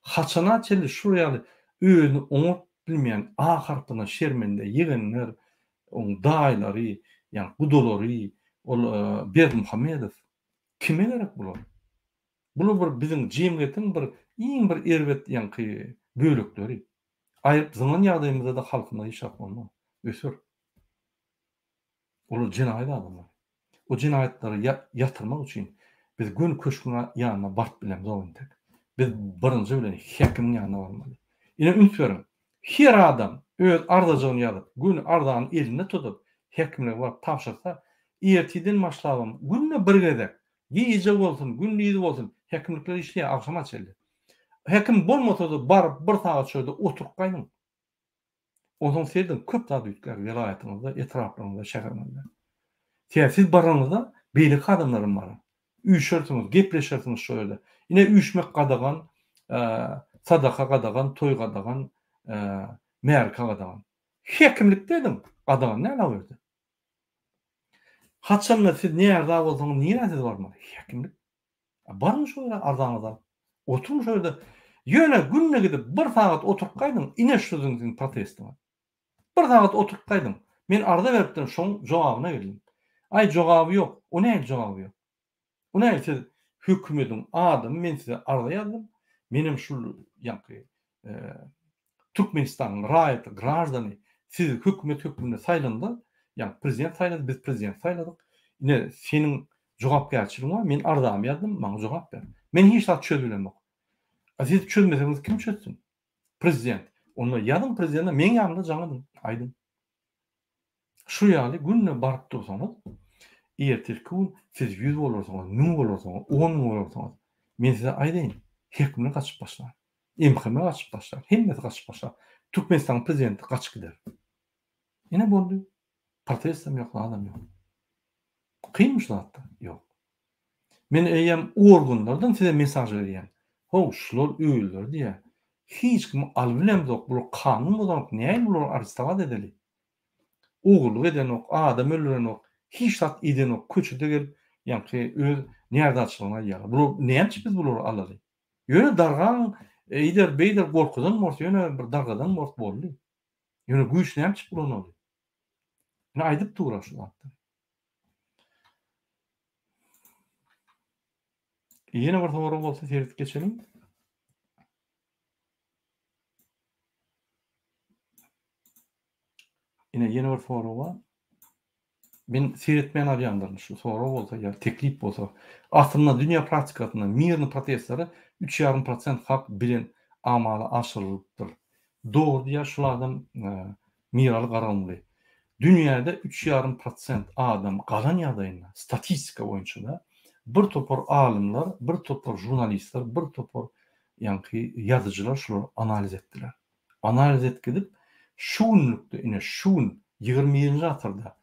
Haçana çenli şul ýaly özüni oňat bilmeýän A harpyna şermende ýegenler, oň daýylary, ýa gudalary, ol Berdimuhamedow. Kime gerek bular? Bular bir biziň jemgyýetiň bir iň bir erbet ýaňky bölekleri. Aýryp zyňan ýagdaýymyzda-da halkymyza hiç zat bolmaz. Öser. Olar jenaýat adamlary. O jenaýatlary ýatyrmak üçin biz göni köşgüň ýanyna baryp bilemzok entek. Biz birinji bilen häkimiň ýanyna barmaly. Ine üns beriň. Her adam öz arzajygyny ýazyp, göni arzany elinde tutup, häkimlige baryp tabşyrsa, ertirden başlabam günde bir gezek, gije bolsun, gündiz bolsun, häkimlikler işleýär agşama çenli. Häkim bolmasa-da baryp bir sagat şo ýerde oturyp gaýdyň. Onsoň serediň köp zat üýtgär welaýatyňyzda, etraplaryňyzda, şäheriňizde. Sebäbi siz baranyňyzda beýleki adamlar hem barar. Üýşersiňiz, gepleşersiňiz şo ýerde. Ine üýşmek gadagan, sadaka gadagan, toý gadagan, märeke gadagan. Häkimlikde ediň, gadagan däl o ýerde. Haçanda siz närza bolsaňyz nirä siz barmaly? Häkimlik. Baryň şo ýere arzaňyzy alyp. Oturyň şo ýerde. Ýöne günde gidip bir sagat oturyp gaýdyň, ine şu siziň protestiňiz. Bir sagat oturyp gaýdyň. Men arza beripdim, şoň jogabyna geldim. Aý jogaby ýok. O nähili jogaby ýok? O nähili siz hökümediň adamy men size arza ýazdym. Menem şul ýaňky Türkmenistanyň raýaty, graždany sizi hökümet hökmünde saýlanda, ýagny prezident saýlady, biz prezident saýladyk. Ine, seniň jogapkärçiligiň bar, men arzamy ýazdym, maňa jogap ber. Men hiç zat çözüp bilemok. A siz çözmeseňiz kim çözsün? Prezident. Onda ýazyň prezidente, meň ýanymda jaň ediň, aýdyň. Şu ýaly günde baryp dursaňyz, ertirki gün siz ýüz bolarsyňyz, müň bolarsyňyz, on müň bolarsyňyz. Men size aýdaýyn, häkimler gaçyp başlar. MHM gaçyp başlar, hemmesi gaçyp başlar. Türkmenistanyň prezidenti gaçyp gider. Ine boldy. Protestem ýok, zadam ýok. Kynmy şu zatlar? Ýok. Men eýýäm organlardan size mesaj berýän. How, şular özleri diýýär. Hiç kimi alybilemzok, bular kanun bozanok, nähili bulary arestowat edeli? Ogurlyk edenok, adam öldürenok, hiç zat edenok, köçede gelip, ýaňky öz närzaçylygyny aýdýarlar. Bular näme üçin biz bulary alaly? Ýöne dargaň eýder beýder gorkuzan bors ýöne bir dargadan bors boldy. Ýöne güýç näme üçin ulanyldy? Ine aýdyp dur şu zatlar. Ýene bir sorag bolsa seredip geçeliň. Ine ýene bir sorag bar. Men seretmän alýandyryn şu sorag bolsa ýa teklip bolsa. Aslynda dünýä praktikasynda mirny protestleri üç ýarym prosent halk bilen amala aşyrylypdyr. Dogry diýýär şul adam Miraly Garagumly. Dünýäde üç ýarym prosent adam galan ýagdaýynda statistika boýunça-da bir topar alymlar, bir topar žurnalistler, bir topar ýaňky ýazyjylar şulary analiz etdiler. Analiz etgizip, şu günlükde, ine, şu gün. 21-nji asyrda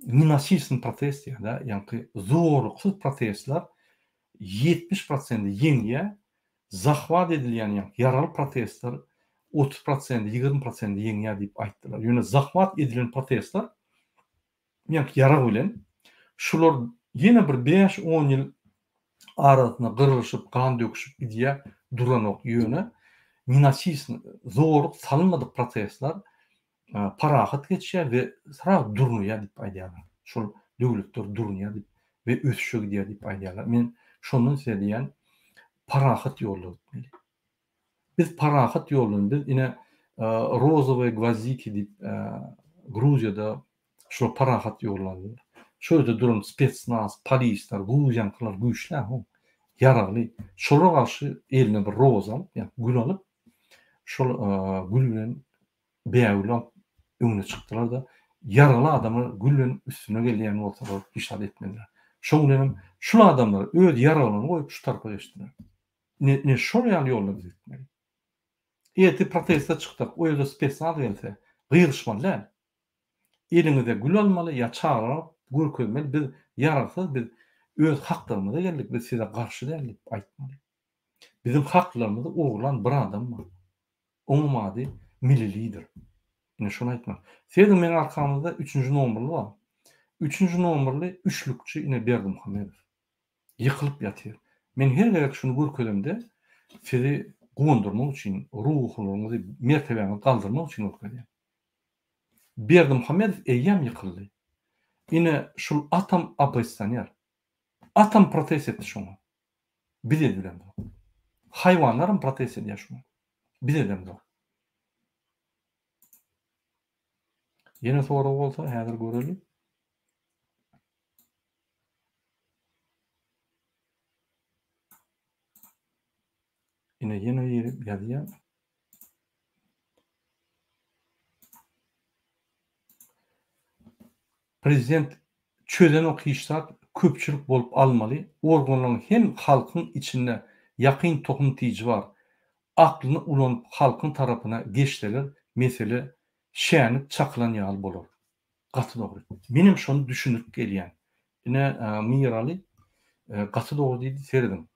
nenasilstwnyý protest diýýär-de, ýaňky zorluksyz protestler 70 prosendi ýeňýär, zahwat edilýän ýaňky ýaragly protestler 30 prosendi, 20 prosendi ýeňýär diýip aýtdylar. Ýöne zahwat edilen protestler ýaňky ýarag bilen şular ýene bir bäş-on ýyl arasynda gyrylyşyp, gan döküşip gidýär, duranok. Ýöne nenasilstwnyý, zorluk salynmadyk protestler parahat geçýär we sraz durnaýar diýip aýdýarlar. Şol döwletler durnaýar diýip we ösüşe gidýär diýip aýdýarlar. Men şondan size diýýän, parahat ýolda gitmeli. Biz parahat ýoldan, biz ine rozowyý gwozdiki diýip Gruziýada şular parahat ýolda aldylar. Şo ýerde duran spetsnaz, polisler, gruziýaňkylar güýçli ho, ýaragly. Şolara garşy eline bir roza alyp, ýa gül alyp, şol gül bilen bägül alyp öňüne çykdylar-da, ýaragly adamlar gül bilen üstüne gelýän bolsalar hiç zat etmediler. Şoň bilenem şul adamlar öz ýaraglaryny goýup şu tarapa geçdiler. Ine, ine şol ýaly ýolda biz gitmeli. Ertir proteste çyksak, o ýerde spesnaz gelse, gygyryşmaly däl. Eliňize gül almaly ýa çagalar alyp görkezmeli, biz ýaragsyz, biz öz haklarymyza geldik, biz size garşy däl diýip aýtmaly. Biziň haklarymyzy ogurlan bir adam bar. Oňam ady Milli Lider. Ine şony aýtmaly. Serediň meň arkamyzda üçünji nomerli bar. Üçünji nomerli üçlükçi ine Berdimuhamedow. Ýykylyp ýatyr. Men her gezek şuny görkezemde sizi guwandyrmak üçin, ruhulygyňyzy, mertebäňizi galdyrmak üçin görkezýän. Berdimuhamedow eýýäm ýykyldy. Ine şul atam oppozisioner. Atam protest etdi şoňa. Biz edilemzok. Haýwanlaram protest edýär şoňa. Biz edemzok. Ýene sorag bolsa häzir göreli. Ine ýene biri ýazýar. Prezident çözenok hiç zat köpçülik bolup almaly organlaryň hem halkyň içinde ýakyn tohum tiji bar aklyny ulanyp halkyň tarapyna geçseler mesele şänik çakylan ýaly bolar. Gaty dogry. Menem şony düşündirip gelýän. Ine Miraly gaty dogry diýdi serediň.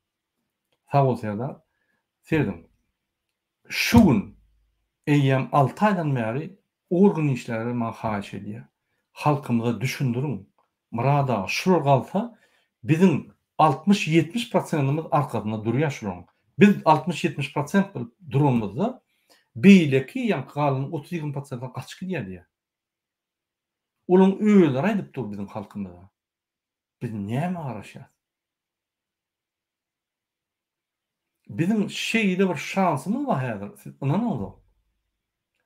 Sag bol Serdar. Serediň. Şu gün eýýäm alty aýdan bäri organ işgärleri maňa haýyş edýär. Halkymyza düşündiriň. Myrat aga şular galsa biziň 60-70 prosentimiz arkasynda durýar şularyň. Biz 60-70 prosent bolup duranymyzda beýleki ýaňky galan 30-20 prosentler gaçyp gidýär diýýär. Olaryň özleri aýdyp dur biziň halkymyza. Biz nämä garaşýas? Biziň şeýle bir şansymyz bar häzir, siz ynanaňzok.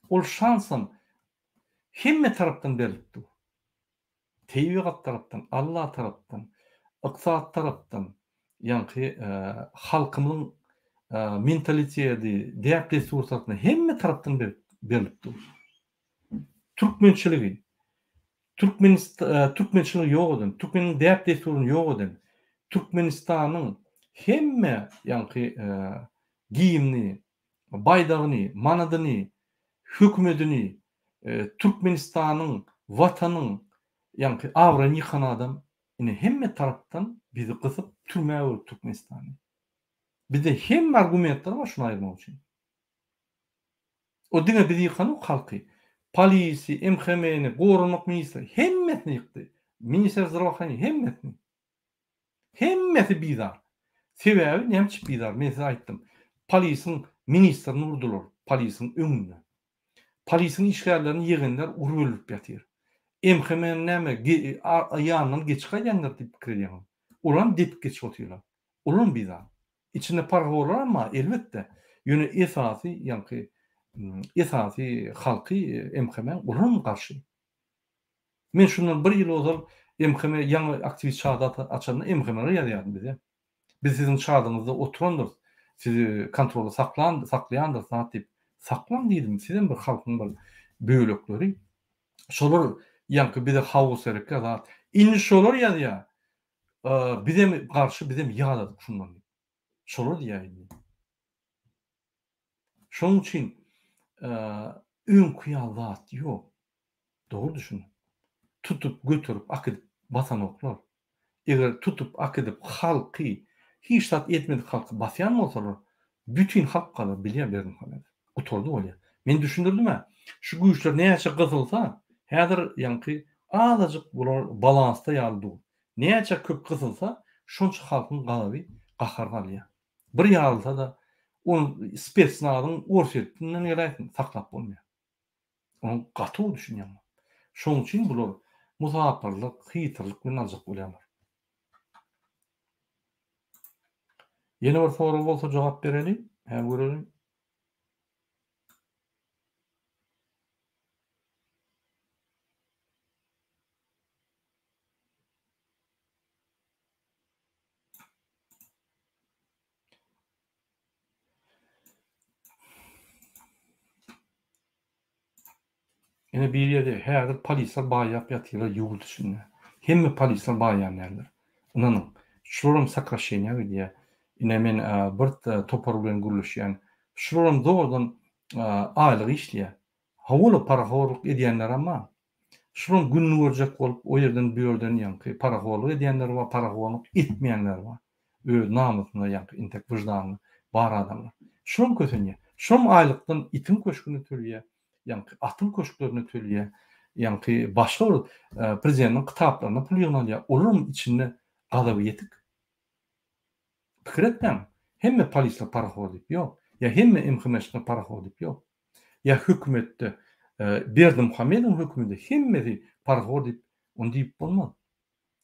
Ol şansam hemme tarapdan berlip dur. Tebigat tarapdan, Alla tarapdan, ykdysady tarapdan, ýaňky halkymyzyň mentaliteti, däp-dessur tarapdan hemme tarapdan berlip dur. Türkmençiligi, Türkmençiligi ýok eden, türkmeniň däp-dessuryny ýok eden, Türkmenistanyň hemme ýaňky gimni, baýdagyny, manadyny, hökümedini, Türkmenistanyň, Watanyň ýaňky abraýyny ýykan adam ine hemme tarapdan bizi gysyp türmä öwürdi Türkmenistany. Bizde hemme argumentler bar şuny aýyrmak üçin. O diňe bizi ýykanok halky. Polisi, MHM-ni, goranmak ministri hemmesini ýykdy. Ministr zdravoohraniýa hemmesini. Hemmesi bizar. Sebäbi näme üçin bizar? Men size aýtdym. Polisiň ministrini urdular, polisiň öňünde. Polisiň işgärlerini ýegenler urup öldürip ýatyr. MHM-ni näme ýanyndan geçip gaýdýandyr diýip pikir edýäňiz. Olam depip geçip otyrlar. Olam bizar. Içinde parahorlaram bar, elbetde. Ýöne esasy ýaňky esasy halky MHM olaram garşy. Men şundan bir ýyl ozal MHM ýaňy aktiwist çady açanda MHM-lere ýazýardym bize. Biz siziň çadyňyzda oturandyrys, sizi kontrolda saklan saklaýandyrys zat diýip. Saklaň diýdim, sizem bir halkyň bir bölekleri. Şolar ýaňky bize haos gerekkä zat. Indi şolar ýazýar. Bizem garşy bizem ýadadyk şundan diýip. Şolar diýýär indi. Şonuň üçin öňki ýaly zat ýok. Dogry düşüniň. Tutup, göterip, akidip basanoklar. Eger tutup, akidip halky, hiç zat etmedik halky basýan bolsalar, bütin halk galar, bilýär Berdimuhamedow. Gutardy bolýar. Men düşündirdim-ä. Şu güýçler näçe gysylsa, häzir ýaňky azajyk bular balansda ýaly dur. Näçe köp gysylsa, şonça halkyň gazaby, gahary galýar. Bir ýarylsa-da, ony spetsnazyň Orsýetinden geläýsin, saklap bolmaýar. Onuň gaty gowy düşünýän. Şonuň üçin bular musapyrlyk, hytyrlyk bilen aljak bolýarlar. Ýene bir sorag bolsa jogap bereli. Hä göreli. Ine bir ýerde häzir polisler baýap ýatyrlar ýurt içinde. Hemme polisler baýan däldir. Ynanyň. Şularam sokraşeniýa gidýär. Ine men bir topar bilen gürleşýän. Şularam zordan aýlyk işleýär. Hawa-la parahorluk edýänlerem bar. Şularyň gününi görjek bolup o ýerden bu ýerden ýaňky parahorluk edýänleri bar, parahorluk etmeýänleri bar. Öz namysyna ýaňky intek wyždanyna bar adamlar. Şulam kösenýär. Şulam aýlykdan itiň köşgüni töleýär, ýaňky atyň köşklerini töleýär, ýaňky başga bir prezidentiň kitaplaryna pul ýygnalýar. Olaryň içinde gazaby ýetik. Pikir etmäň, hemme polisler parahor diýip ýok. Ýa hemme MHM-şnikler parahor diýip ýok. Ýa hökümetde Berdimuhamedowyň höküminde hemmesi parahor diýip ony diýip bolmaz.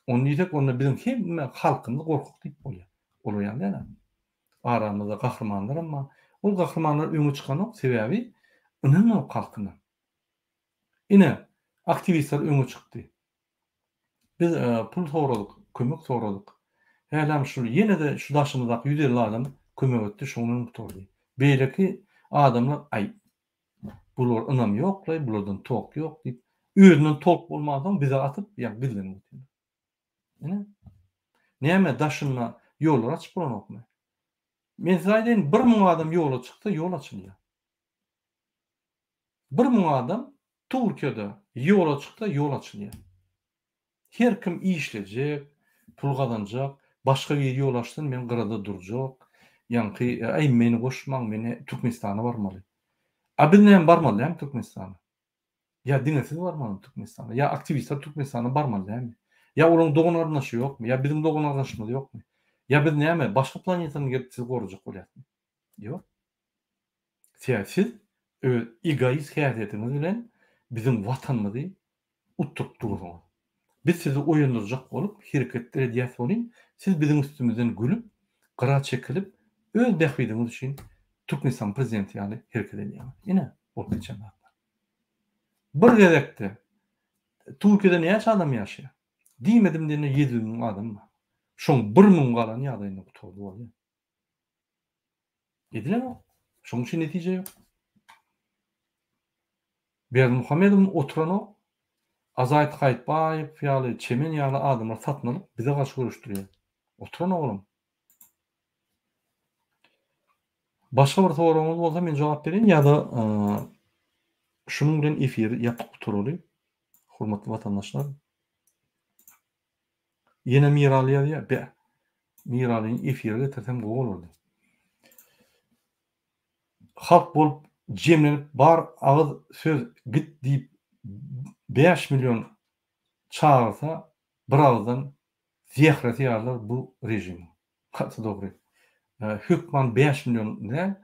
Ony diýsek onda biziň hemme halkymyz gorkak diýip bolýar. Olar ýaly däl-ä. Aramyzda gahrymanlaram bar. Ol gahrymanlar öňe çykanok, sebäbi ynanok halkyna. Ine, aktiwistler öňe çykdy. Biz pul soradyk, kömek soradyk. Hälem şul ýene-de şu daşymyzdaky 150 adam kömek etdi, şoň bilen gutardy. Beýleki adamlar aý, bular ynam ýok-laý, bulardan tok ýok diýip, özünden tolk bolmansoň bize atyp, ýa gizlenip otyrlar. Ine. Näme daşynda ýollar açyp bolanokmy? Men size aýdaýyn, 1000 adam ýola çyksa, ýol açylýar. 1000 adam Türkiýede ýola çyksa ýol açylýar. Her kim işlejek, pul gazanjak, başga biri ýol açsyn men gyrada durjak, ýaňky äý meni goşmaň men Türkmenistana barmaly. A biz näme barmaly dälmi Türkmenistana? Ýa diňe siz barmalymy Türkmenistana? Ýa aktiwistler Türkmenistana barmaly dälmi? Ýa olaryň dogan garyndaşy ýokmy? Ýa biziň dogan garyndaşymyz ýokmy? Ýa biz näme başga planetadan gelip sizi gorajak bolýasmy? Ýok. Sebäbi siz öz egoist häsiýetiňiz bilen biziň watanymyzy utduryp dursuňyz. Biz sizi oýandyrjak bolup hereketler edýäs welin, siz biziň üstümizden gülüp, gyra çekilip, öz bähbidiňiz üçin Türkmenistanyň prezidenti ýaly hereket edýäňiz. Ine, bolup geçen zatlar. Bir gezekde Türkiýede näçe adam ýaşaýar? Diýmedim diýende 700 müň adam bar. Şoň 1000 galan ýagdaýynda gutardy bolýar. Edilenok. Şonuň üçin netije ýok. Berdimuhamedowyň oturanok. Azaýt Haýytbaýew ýaly, Çemen ýaly adamlar satyn alyp, bize garşy göreşdirýär. Oturanok olam. Başga bir soragyňyz bolsa men jogap bereýin ýa-da şunuň bilen efiri ýapyp gutaraly. Hormatly watandaşlar. Ýene Miraly ýazýar. Be. Miralyny efire getirsem gowy bolardy. Halk bolup jemlenip bar agyz söz git diýip 5 million çagyrsa bir agyzdan zähresi ýarylar bu režimiň. Gaty dogry. Hökman 5 million däl.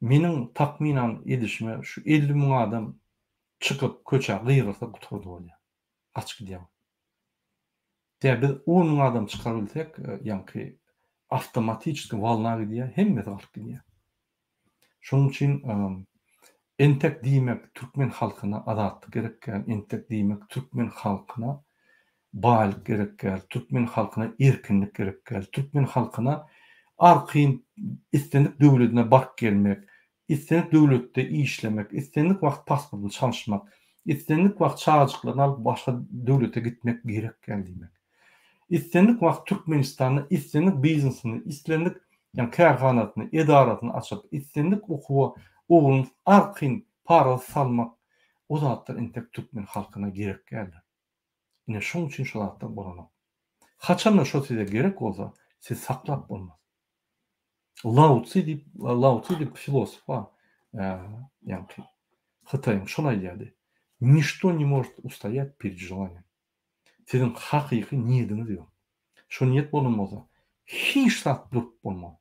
Meniň takmynan edişime şu 50 müň adam çykyp köçä gygyrsa gutardy bolýar. Gaçyp gidýär. Tä biz on müň adam çykabilsek, ýaňky awtomatiçki wolna gidýär, hemmesi galyp gidýär. Şonuň üçin entek diýmek türkmen halkyna azatlyk gerek däl, entek diýmek türkmen halkyna baýlyk gerek däl, türkmen halkyna erkinlik gerek däl, türkmen halkyna arkaýyn islendik döwledine baryp gelmek, Islendik döwletde işlemek, islendik wagt pasportyny çalyşmak, islendik wagt çagajyklaryny alyp başga döwlete gitmek gerek däl diýmek. Islendik wagt Türkmenistanda islendik biznesini, islendik ýagny kärhanasyny, edarasyny açyp, islendik okuwa ogluny arkaýyn parasyz salmak. O zatlar entek türkmen halkyna gerek däldir. Ine şoň üçin şo zatlar bolanok. Haçanda şo size gerek bolsa, sizi saklap bolmaz. Lao Tzu diýip, Lao Tzu diýip filosof bar. Ýaňky Hytaýyň şol aýdýardy. Niçto ne может ustoýat перед желанием. Siziň hakyky niýediňiz ýok. Şo niýet bolan bolsa, hiç zat durup bolmaz.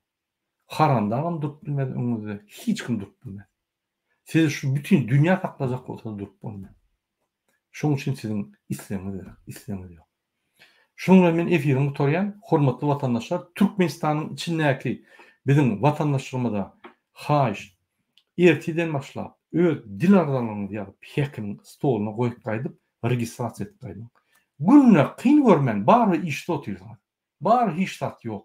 Harandagam durup bilmez öňüňizde, hiç kim durup bilmez. Sizi şu bütin dünýä saklajak bolsa-da durup bolmaz. Şoň üçin siziň islegiňiz gerek, islegiňiz ýok. Şunuň bilen men efirimi gutarýan. Hormatly watandaşlar, Türkmenistanyň içindäki biziň watandaşlarymyza haýyşt, ertirden başlap öz dil arzalaryňyzy ýazyp häkimiň stoluna goýup gaýdyp, registrasiýa edip gaýdyň. Günde kyn görmän barybir işde otyrsyňyz. Barybir hiç zat ýok.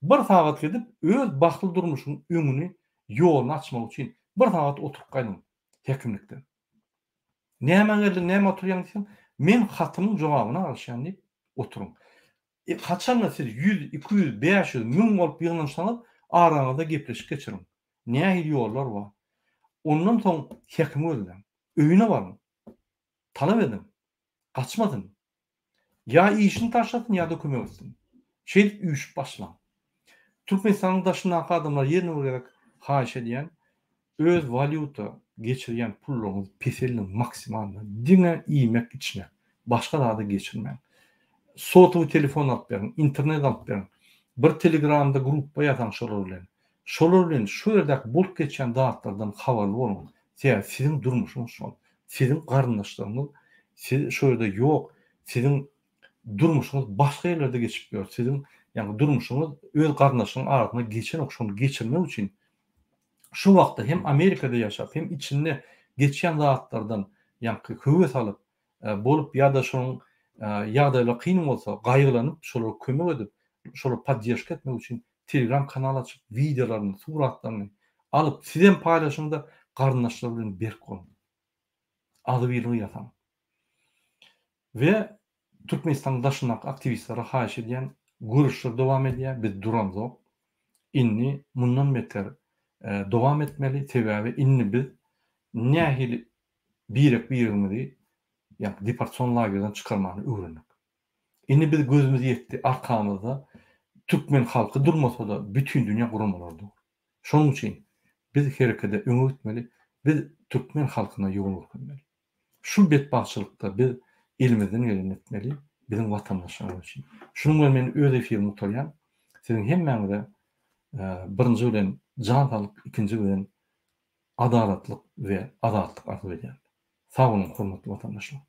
Bir sagat gidip öz bagtly durmuşyň öňüni ýoluny açmak üçin bir sagat oturyp gaýdyň häkimlikde. Nämä geldiň, nämä oturýaň diýseň, men hatymyň jogabyna garaşýan diýip oturyň. E, haçanda siz ýüz, 200, 500, 1000 bolup ýygnanyşsaňyz, araňyzda gepleşik geçiriň. Nähili ýollar bar? Ondan soň hekimi gözläň. Öýüne baryň. Talap ediň. Gaçmasyn. Ýa işini taşlasyn ýa-da kömek etsin. Şeýdip üýşüp başlaň. Türkmenistanyň daşyndaky adamlar ýene bir gezek haýyş edýän, öz walýuta geçirýän pullaryňyzy peseldiň maksimalno. Diňe iýmek içmek. Başga zada geçirmäň. Sotowy telefon alyp beriň, internet alyp beriň. Bir telegramda gruppa ýasaň şolar bilen. Şolar bilen şu ýerdäki bolup geçýän zatlardan habarly boluň. Sebäbi siziň durmuşyňyz şol. Siziň garyndaşlaryňyz siz şo ýerde ýok. Siziň durmuşyňyz başga ýerlerde geçip ýör. Siziň ýagny durmuşyňyz öz garyndaşlaryň arasynda geçenok. Şony geçirmek üçin şu wagtda hem Amerikada ýaşap, hem içinde geçýän zatlardan ýaňky höwes alyp bolup ýa-da şonuň ýagdaýlary kyn bolsa gaýgylanyp şolara kömek edip, şolara podderžka etmek üçin telegram kanal açyp wideolaryny, suratlaryny alyp sizem paýlaşyňda garyndaşlar bilen berk boluň. Agzybirligi ýasaň. We Türkmenistanyň daşyndaky aktiwistlere haýyş edýän, göreşler dowam edýär, biz duramzok. Indi mundan beter dowam etmeli, sebäbi indi biz nähili birek-biregimizi ýa deportasion lagerden çykarmany öwrendik. Indi biz gözümiz ýetdi arkamyzda türkmen halky durmasa-da bütin dünýä guramalary dur. Şonuň üçin biz herekede öňe gitmeli, biz türkmen halkyna ýol görkezmeli. Şu betbagtçylykda biz elimizden gelenini etmeli biziň watandaşlarymyz üçin. Şunuň bilen men öz efirimi gutarýan. Siziň hemmäňize birinji bilen jan saglyk, ikinji bilen adalatlyk we azatlyk arzuw edýän. Sag boluň hormatly watandaşlar.